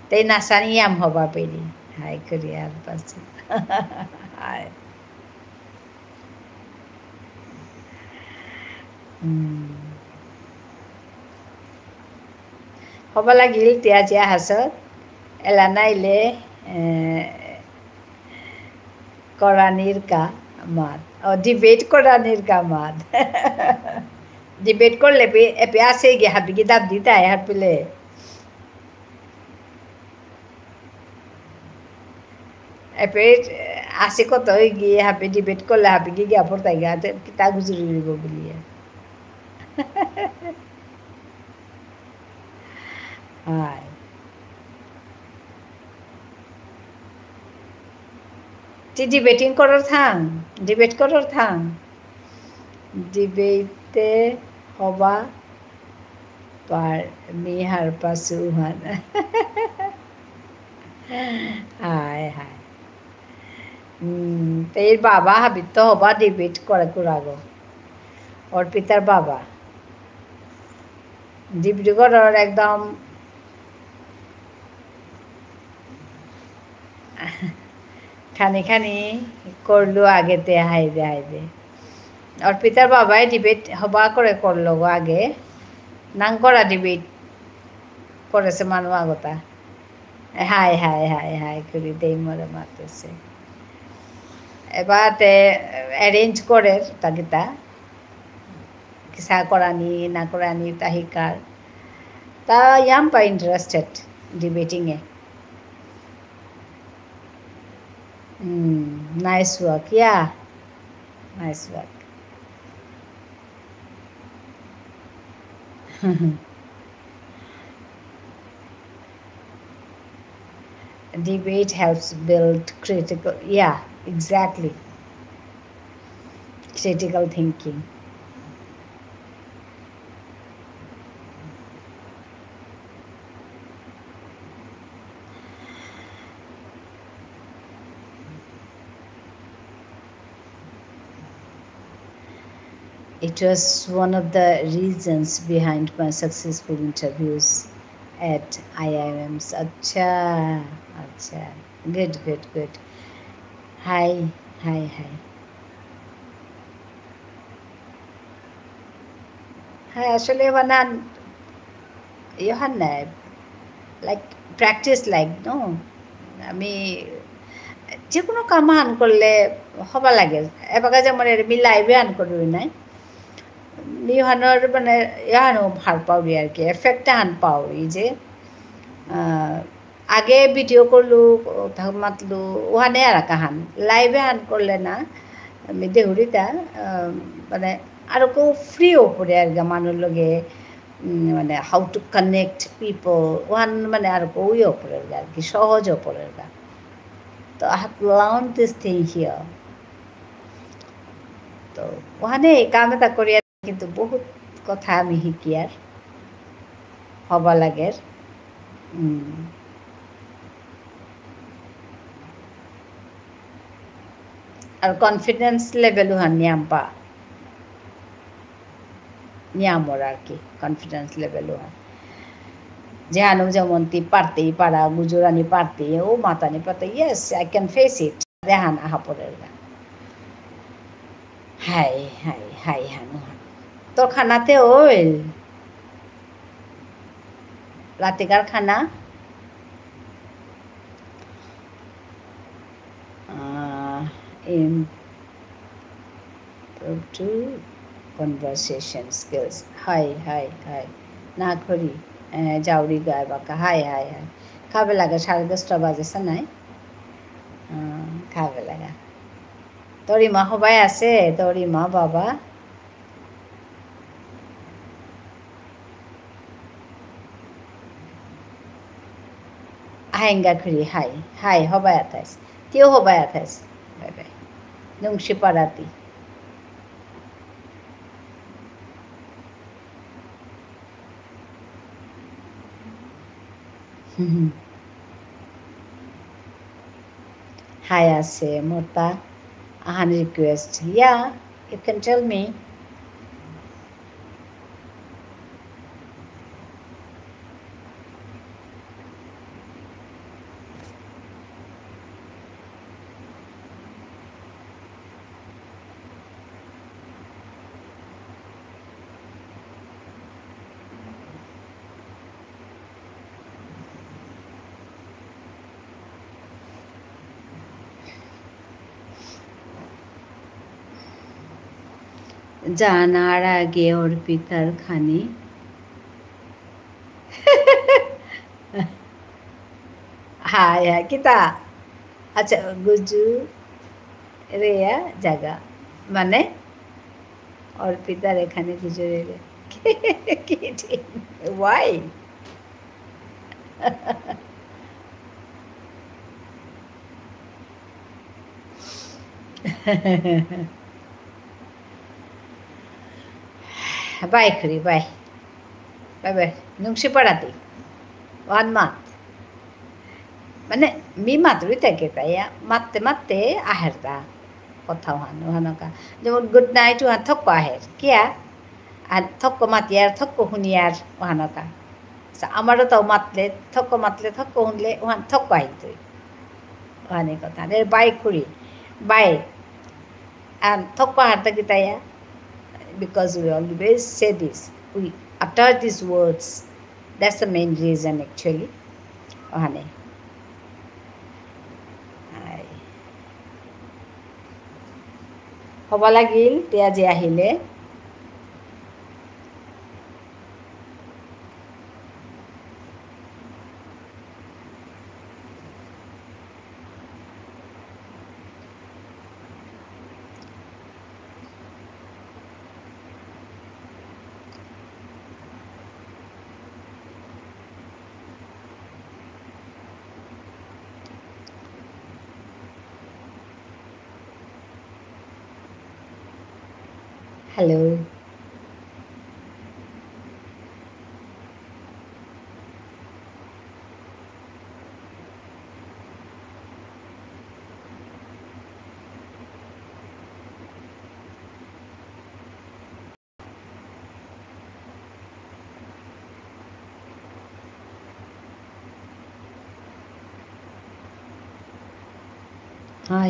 তে নাসানি আম হবা পেরি হাই করি আর পাশে হাই। হ'ব লাগিল তিয়া হাসত এলা নাইলে কৰানিৰ কা মাত অ ডিবেট কৰানিৰ কা মাত ডিবেট করলে এপে আসে গিয়ে হাবি কি দাব দিতে আয় হাবিলে এপে আসে কত গিয়ে হাবি ডিবেট করলে হাবি কি গিয়া পড়তাই গা তা গুজরি বলিয়ে। হায় ডিবেটিং করার থাং, ডিবেট করার থাং, ডিবেটে হবা পার মিহার পাশু হান। হায় হায় এর বাবা হাবিত তো হবা ডিবেট করে কুড়াগো, অর্পিতার বাবা ডিব্রুগড়ের একদম খানি খানি করলো আগেতে। হাই দে হাই দে, অর্পিতার বাবাই ডিবেট হবা করে করলো গো আগে, নাং করা ডিবেট করেছে মানুষ আগতা। হাই হাই হাই হাই করি দেই মরে মারতেছে। এবার অ্যারেঞ্জ করে তাকে তা কিসা করানি না করানি তা শিকার তা ইয়াম পা interested ডিবেটিংয়ে। Nice work, yeah, nice work. Debate helps build critical, yeah, exactly, critical thinking. It was one of the reasons behind my successful interviews at IIMs. Acha, acha. Good, good, good. Hi, hi, hi. Hi, আসলে বানান ইহান নাই, like practice like নো। আমি যে কোনো কাম আন করলে হবা লাগে, এবারে যেমন এমনি লাইভে আন করবি নাই ইহানোর মানে ইহানো ভাল পাউরি আর কি, এফেক্টটা হান পাউরি যে আগে ভিডিও করলু মাতলু ওখানে আর হান লাইভে হান করলে না আমি দেহুরিতা মানে আর কেউ ফ্রি ওপরে আর কি মানুষ লগে মানে how to connect people ওহান মানে আর কেউ ওপরে আর কি সহজ ওপরের গা। তো I have learn this thing here. তো ওখানে কাম এটা করি কিন্তু বহুত কথা আমি শিকি আর হবা লাগে। আর কনফিডেন্স লেভেল ওখান নিয়াম পা নিয়ামর আর কি কনফিডেন্স লেভেল ওখান যেহানো যেমন তি পারতেই পারা গুজরানি পারতে ও মাতানি পারতে, yes I can face it দেহান আহা পরের গা। হাই হাই হাই হানু হান তোর খানাতে ওই রাতেকার খানা improve conversation skills. Hi hi hi না করি যাওরি গায় বাঁকা। হাই হাই হাই খাবে লাগা 10:30 বাজেছে নাই খাবে লাগা। তোর মা সবাই আছে, তোর মা বাবা আহেঙ্গা খুঁড়ি। হাই হাই সবাই আথাইছ, তেও সবাই আথাইছ। Bye bye নুংসি পাড়াতি। হাই আছে মোতা আহান request, yeah you can tell me. জানার আগে অর্পিতার খানি। হায় হায় কিতা, আচ্ছা গুজু রেয়া জায়গা মানে অর্পিতার এখানে গুজরে ওয়াই। বাই খুরি, বাই বাই বাই। নুংসি পড়াতে ওয়ান মাত মানে মি মাত্রই থাকে, তাই মারতে মারতে আহের দা কথা ওহান ওহানকা। যেমন গুড নাইট ওহান থক্ক আহের কিয়া, আর থক্ক মাতিয়ার থক্ক শুনিয়ার ওহানকা। আমারও তাও মাতলে থক্ক মাতলে থক্ক শুনলে ওহান থক্ক আহিতই ওহানে কথা। বাই খুরি বাই আর থক্ক হারতা কি তাইয়া, because we always say this, we utter these words, that's the main reason actually ওখানে। হ'ব লাগিল তে আজি আহিলে। হ্যালো,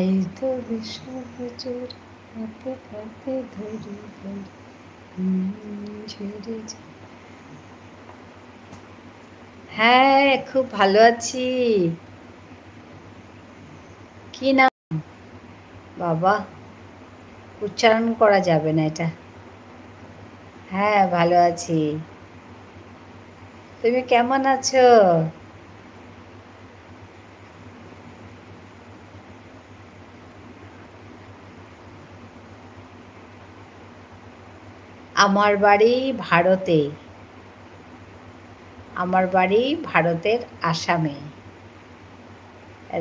I তো বিশ্বজোর হাতে হাতে ধরে ধরে ছেড়ে। হ্যাঁ খুব ভালো আছি। কি নাম বাবা, উচ্চারণ করা যাবে না এটা। হ্যাঁ ভালো আছি, তুমি কেমন আছো? আমার বাড়ি ভারতে, আমার বাড়ি ভারতের আসামে,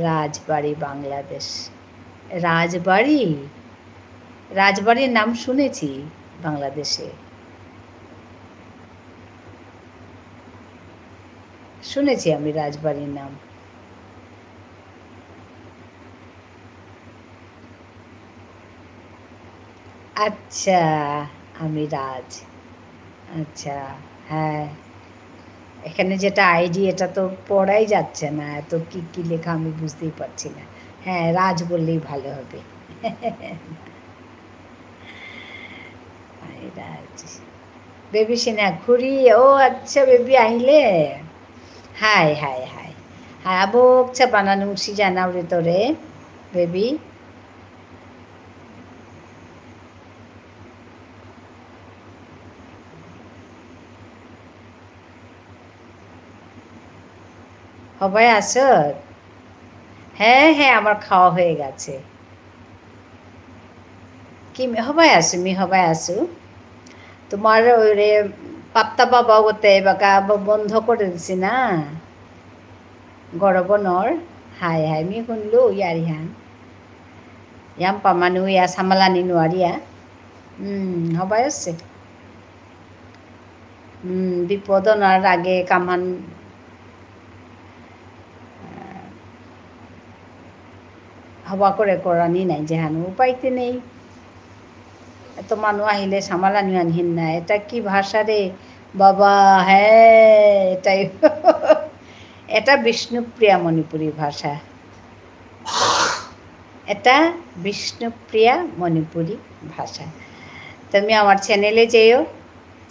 রাজবাড়ি বাংলাদেশ। রাজবাড়ি, রাজবাড়ির নাম শুনেছি বাংলাদেশে, শুনেছি আমি রাজবাড়ির নাম। আচ্ছা আমি রাজ, আচ্ছা হ্যাঁ। এখানে যেটা আইডি এটা তো পড়াই যাচ্ছে না, এত কি কি লেখা আমি বুঝতেই পারছি না। হ্যাঁ রাজ বললেই ভালো হবে। রাজ বেবি সিনহা খুড়ি, ও আচ্ছা বেবি আহিলে। হাই হাই হাই হাই আবকছা বানানো সিজানাও রে তোরে বেবি। সবাই আছো? হ্যাঁ হ্যাঁ আমার খাওয়া হয়ে গেছে। কি সবাই আছো? মি সবাই আছো। তোমার ওই রে পাত্তা পাবা ওতে বাকা বন্ধ করে দিছি না গরবনর। হাই হাই মি শুনলো ইয়ারি হান ইয়াম পামানু ইয়া সামালানি নোয়ারিয়া। সবাই আছে। বিপদ অনার আগে কামান হবা করে করানি নাই যেহানো উপায়তে নেই। এত মানুহ আহিলে সামালানি আনহিন না। এটা কি ভাষা রে বাবা? হ্যাঁ এটাই, এটা বিষ্ণুপ্রিয়া মণিপুরী ভাষা, এটা বিষ্ণুপ্রিয়া মণিপুরী ভাষা। তুমি আমার চ্যানেলে যেও,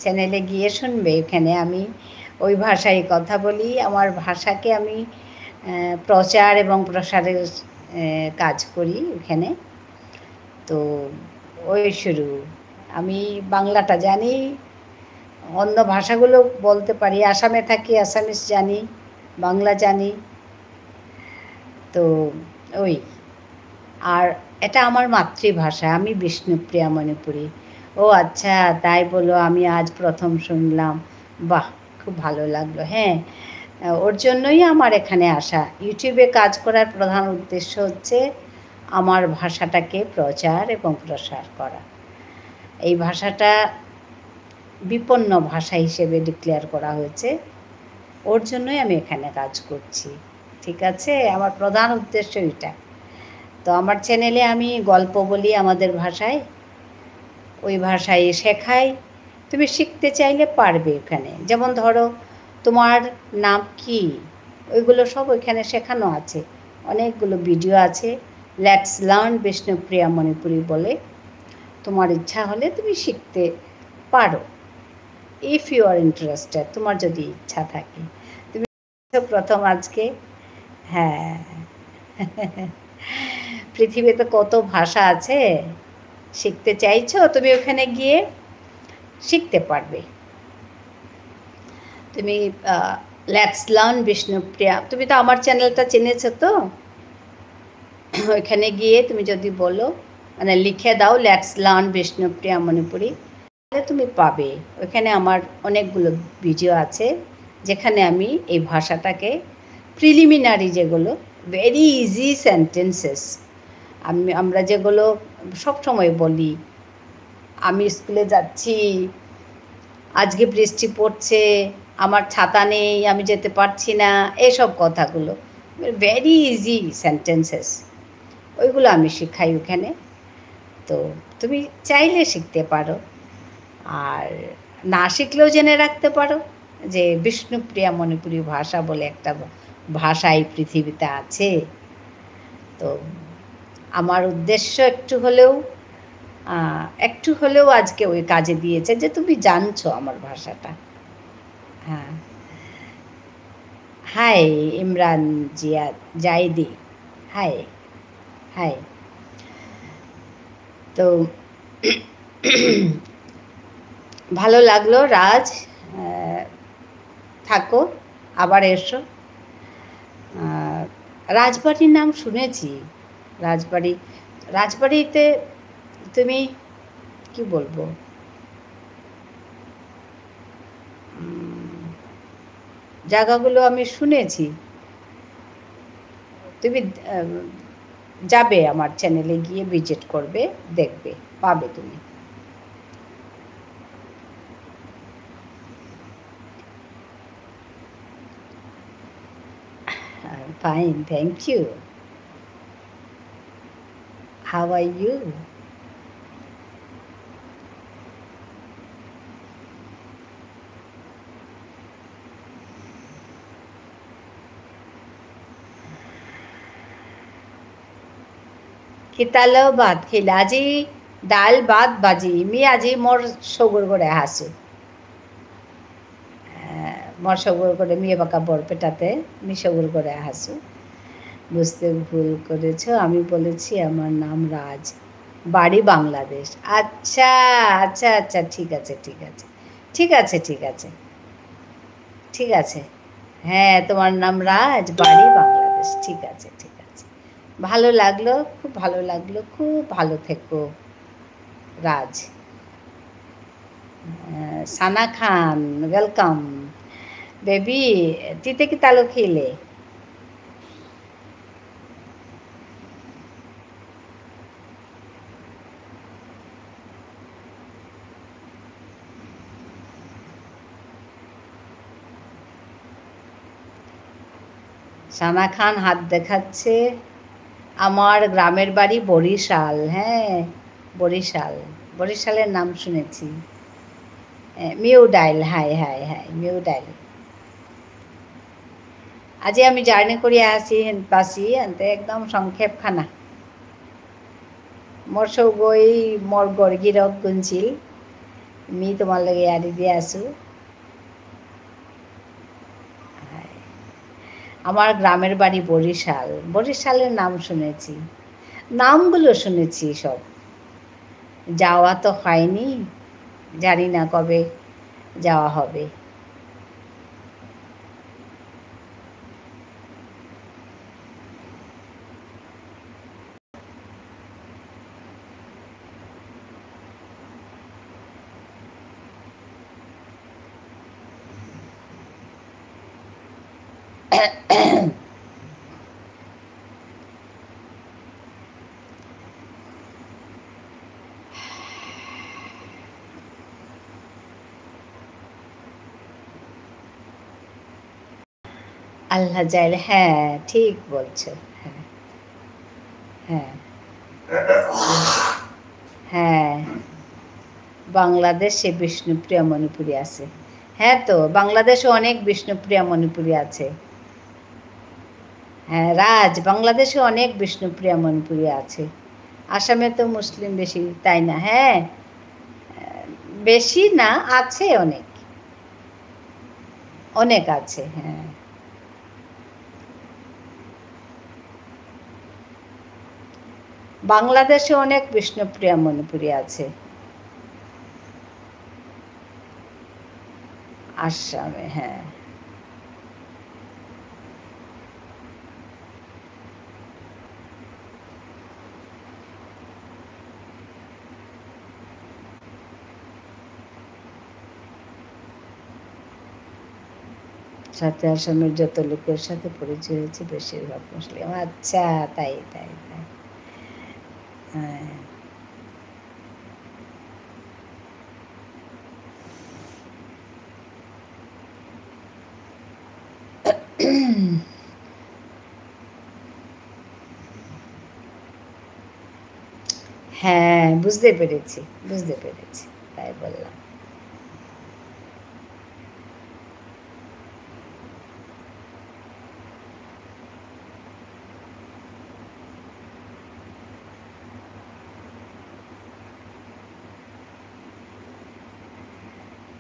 চ্যানেলে গিয়ে শুনবে, এখানে আমি ওই ভাষায় কথা বলি। আমার ভাষাকে আমি প্রচার এবং প্রসারের কাজ করি ওখানে। তো ওই শুরু আমি বাংলাটা জানি, অন্য ভাষাগুলো বলতে পারি। আসামে থাকি, আসামিস জানি, বাংলা জানি। তো ওই, আর এটা আমার মাতৃভাষা। আমি বিষ্ণুপ্রিয়া মণিপুরী। ও আচ্ছা, তাই বলো, আমি আজ প্রথম শুনলাম। বাহ, খুব ভালো লাগলো। হ্যাঁ, ওর জন্যই আমার এখানে আসা। ইউটিউবে কাজ করার প্রধান উদ্দেশ্য হচ্ছে আমার ভাষাটাকে প্রচার এবং প্রসার করা। এই ভাষাটা বিপন্ন ভাষা হিসেবে ডিক্লেয়ার করা হয়েছে, ওর জন্যই আমি এখানে কাজ করছি। ঠিক আছে, আমার প্রধান উদ্দেশ্য এটা। তো আমার চ্যানেলে আমি গল্প বলি আমাদের ভাষায়, ওই ভাষায় শেখাই। তুমি শিখতে চাইলে পারবে ওখানে। যেমন ধরো তোমার নাম কি, ওইগুলো সব ওইখানে শেখানো আছে, অনেকগুলো ভিডিও আছে। Let's learn Bishnupriya Manipuri বলে। তোমার ইচ্ছা হলে তুমি শিখতে পারো, if you R interested, তোমার যদি ইচ্ছা থাকে। তুমি প্রথম আজকে। হ্যাঁ, পৃথিবীতে কত ভাষা আছে, শিখতে চাইছো তুমি ওখানে গিয়ে শিখতে পারবে। তুমি let's learn Bishnupriya, তুমি তো আমার চ্যানেলটা চিনেছো তো, ওইখানে গিয়ে তুমি যদি বলো, মানে লিখে দাও let's learn Bishnupriya Manipuri, তাহলে তুমি পাবে। ওইখানে আমার অনেকগুলো ভিডিও আছে যেখানে আমি এই ভাষাটাকে প্রিলিমিনারি, যেগুলো ভেরি ইজি সেন্টেন্সেস, আমরা যেগুলো সবসময় বলি, আমি স্কুলে যাচ্ছি, আজকে বৃষ্টি পড়ছে, আমার ছাতা নেই, আমি যেতে পারছি না, এসব কথাগুলো ভেরি ইজি সেন্টেন্সেস, ওইগুলো আমি শেখাই ওখানে। তো তুমি চাইলে শিখতে পারো, আর না শিখলেও জেনে রাখতে পারো যে বিষ্ণুপ্রিয়া মণিপুরী ভাষা বলে একটা ভাষা এই পৃথিবীতে আছে। তো আমার উদ্দেশ্য একটু হলেও আজকে ওই কাজে দিয়েছে যে তুমি জানছো আমার ভাষাটা। হ্যাঁ, হাই ইমরান জিয়া জাইদি, হাই হাই। তো ভালো লাগলো রাজ, থাকো, আবার এসো। রাজবাড়ির নাম শুনেছি, রাজবাড়ি, রাজবাড়িতে তুমি কি বলবো, জায়গাগুলো আমি শুনেছি। তুমি যাবে আমার চ্যানেলে গিয়ে ভিজিট করবে, দেখবে, পাবে তুমি। Fine, thank you. How are you? কিতালো ভাত খেলে আজি ডাল ভাত ভাজি মি আজি মোর সগুর করে হাসু, মোর সগুর করে মেয়ে বাঁকা বরপেটাতে মি সগুর করে হাসু। বুঝতে ভুল করেছ, আমি বলেছি আমার নাম রাজ, বাড়ি বাংলাদেশ। আচ্ছা আচ্ছা আচ্ছা, ঠিক আছে ঠিক আছে ঠিক আছে ঠিক আছে ঠিক আছে। হ্যাঁ, তোমার নাম রাজ, বাড়ি বাংলাদেশ, ঠিক আছে ঠিক আছে। ভালো লাগলো, খুব ভালো লাগলো, খুব ভালো থেকো রাজ। সানা খান welcome baby. তিতে কি তালু খেলে? সানা খান হাত দেখাচ্ছে। আমার গ্রামের বাড়ি বরিশাল। হ্যাঁ, বরিশাল, বরিশালের নাম শুনেছি। মিউ ডাইল, হাই হাই হাই, মিউ ডাইল। আজি আমি জার্নি করিয়া আসি পাসি আনতে একদম সংক্ষেপ খানা। মোর সৌগই মোর গর্গিরক গুনছিল মি তোমার লগে আড়ি দিয়ে আসু। আমার গ্রামের বাড়ি বরিশাল, বরিশালের নাম শুনেছি, নামগুলো শুনেছি সব। যাওয়া তো হয়নি, জানি না কবে যাওয়া হবে। আল্লাহ চাইলে, হ্যাঁ ঠিক বলছো, হ্যাঁ হ্যাঁ হ্যাঁ। বাংলাদেশে বিষ্ণুপ্রিয়া মণিপুরী আছে। হ্যাঁ তো বাংলাদেশে অনেক বিষ্ণুপ্রিয়া মণিপুরী আছে। হ্যাঁ রাজ, বাংলাদেশে অনেক বিষ্ণুপ্রিয়া মণিপুরী আছে। আসামে তো মুসলিম বেশি, তাই না? হ্যাঁ বেশি না, আছে অনেক, অনেক আছে। হ্যাঁ বাংলাদেশে অনেক বিষ্ণুপ্রিয়া মণিপুরী আছে, আসামে। হ্যাঁ সাথে আসামের যত লোকের সাথে পরিচয় হয়েছে বেশিরভাগ মুসলিম। আচ্ছা তাই তাই তাই। হ্যাঁ হ্যাঁ বুঝতে পেরেছি, বুঝতে পেরেছি, তাই বললাম।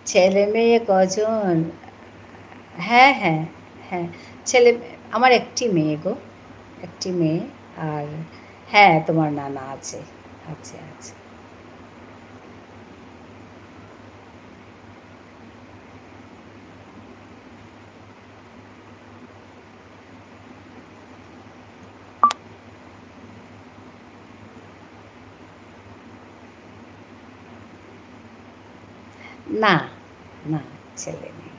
ছেলে মেয়ে কজন? হ্যাঁ হ্যাঁ হ্যাঁ ছেলে, আমার একটি মেয়ে গো, একটি মেয়ে। আর হ্যাঁ তোমার নানা আছে, আছে আছে। না না ছেলে নেই।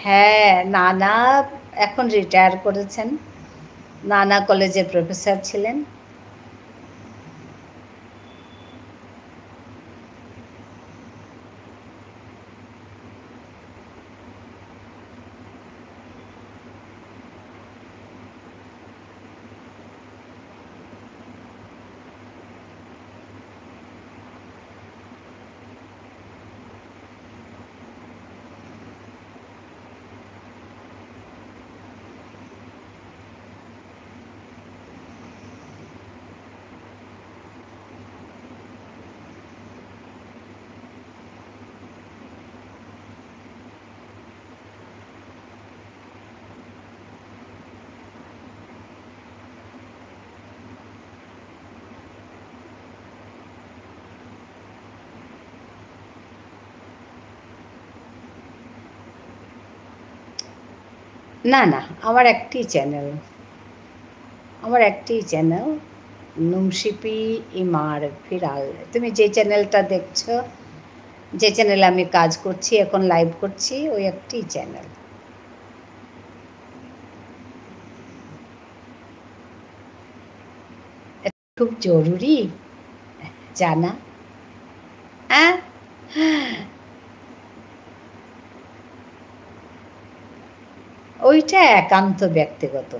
হ্যাঁ নানা এখন রিটায়ার করেছেন, নানা কলেজের প্রফেসর ছিলেন। না না, আমার একটি চ্যানেল, আমার একটি চ্যানেল নুমশিপি ইমার ফিরাল। তুমি যে চ্যানেলটা দেখছো, যে চ্যানেলে আমি কাজ করছি এখন লাইভ করছি, ওই একটি চ্যানেল। খুব জরুরি জানা। হ্যাঁ ওইটা একান্ত ব্যক্তিগত।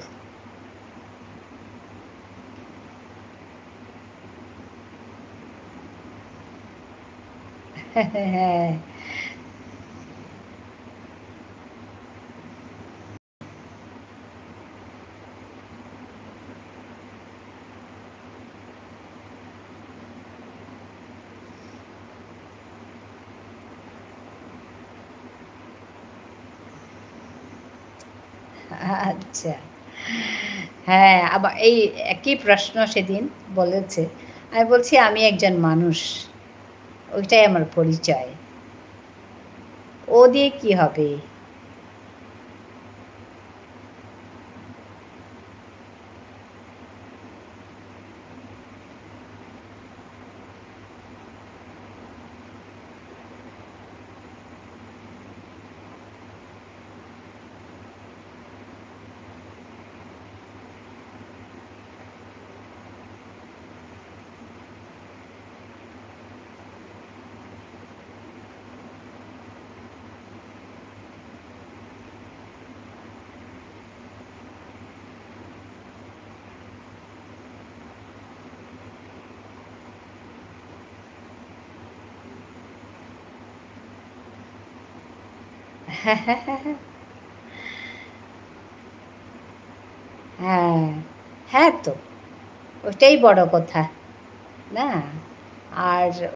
হ্যাঁ আচ্ছা, হ্যাঁ, আবার এই একই প্রশ্ন সেদিন বলেছে। আমি বলছি আমি একজন মানুষ, ওইটাই আমার পরিচয়, ও দিয়ে কি হবে? হ্যাঁ হ্যাঁ, তো ওইটাই বড় কথা না। আর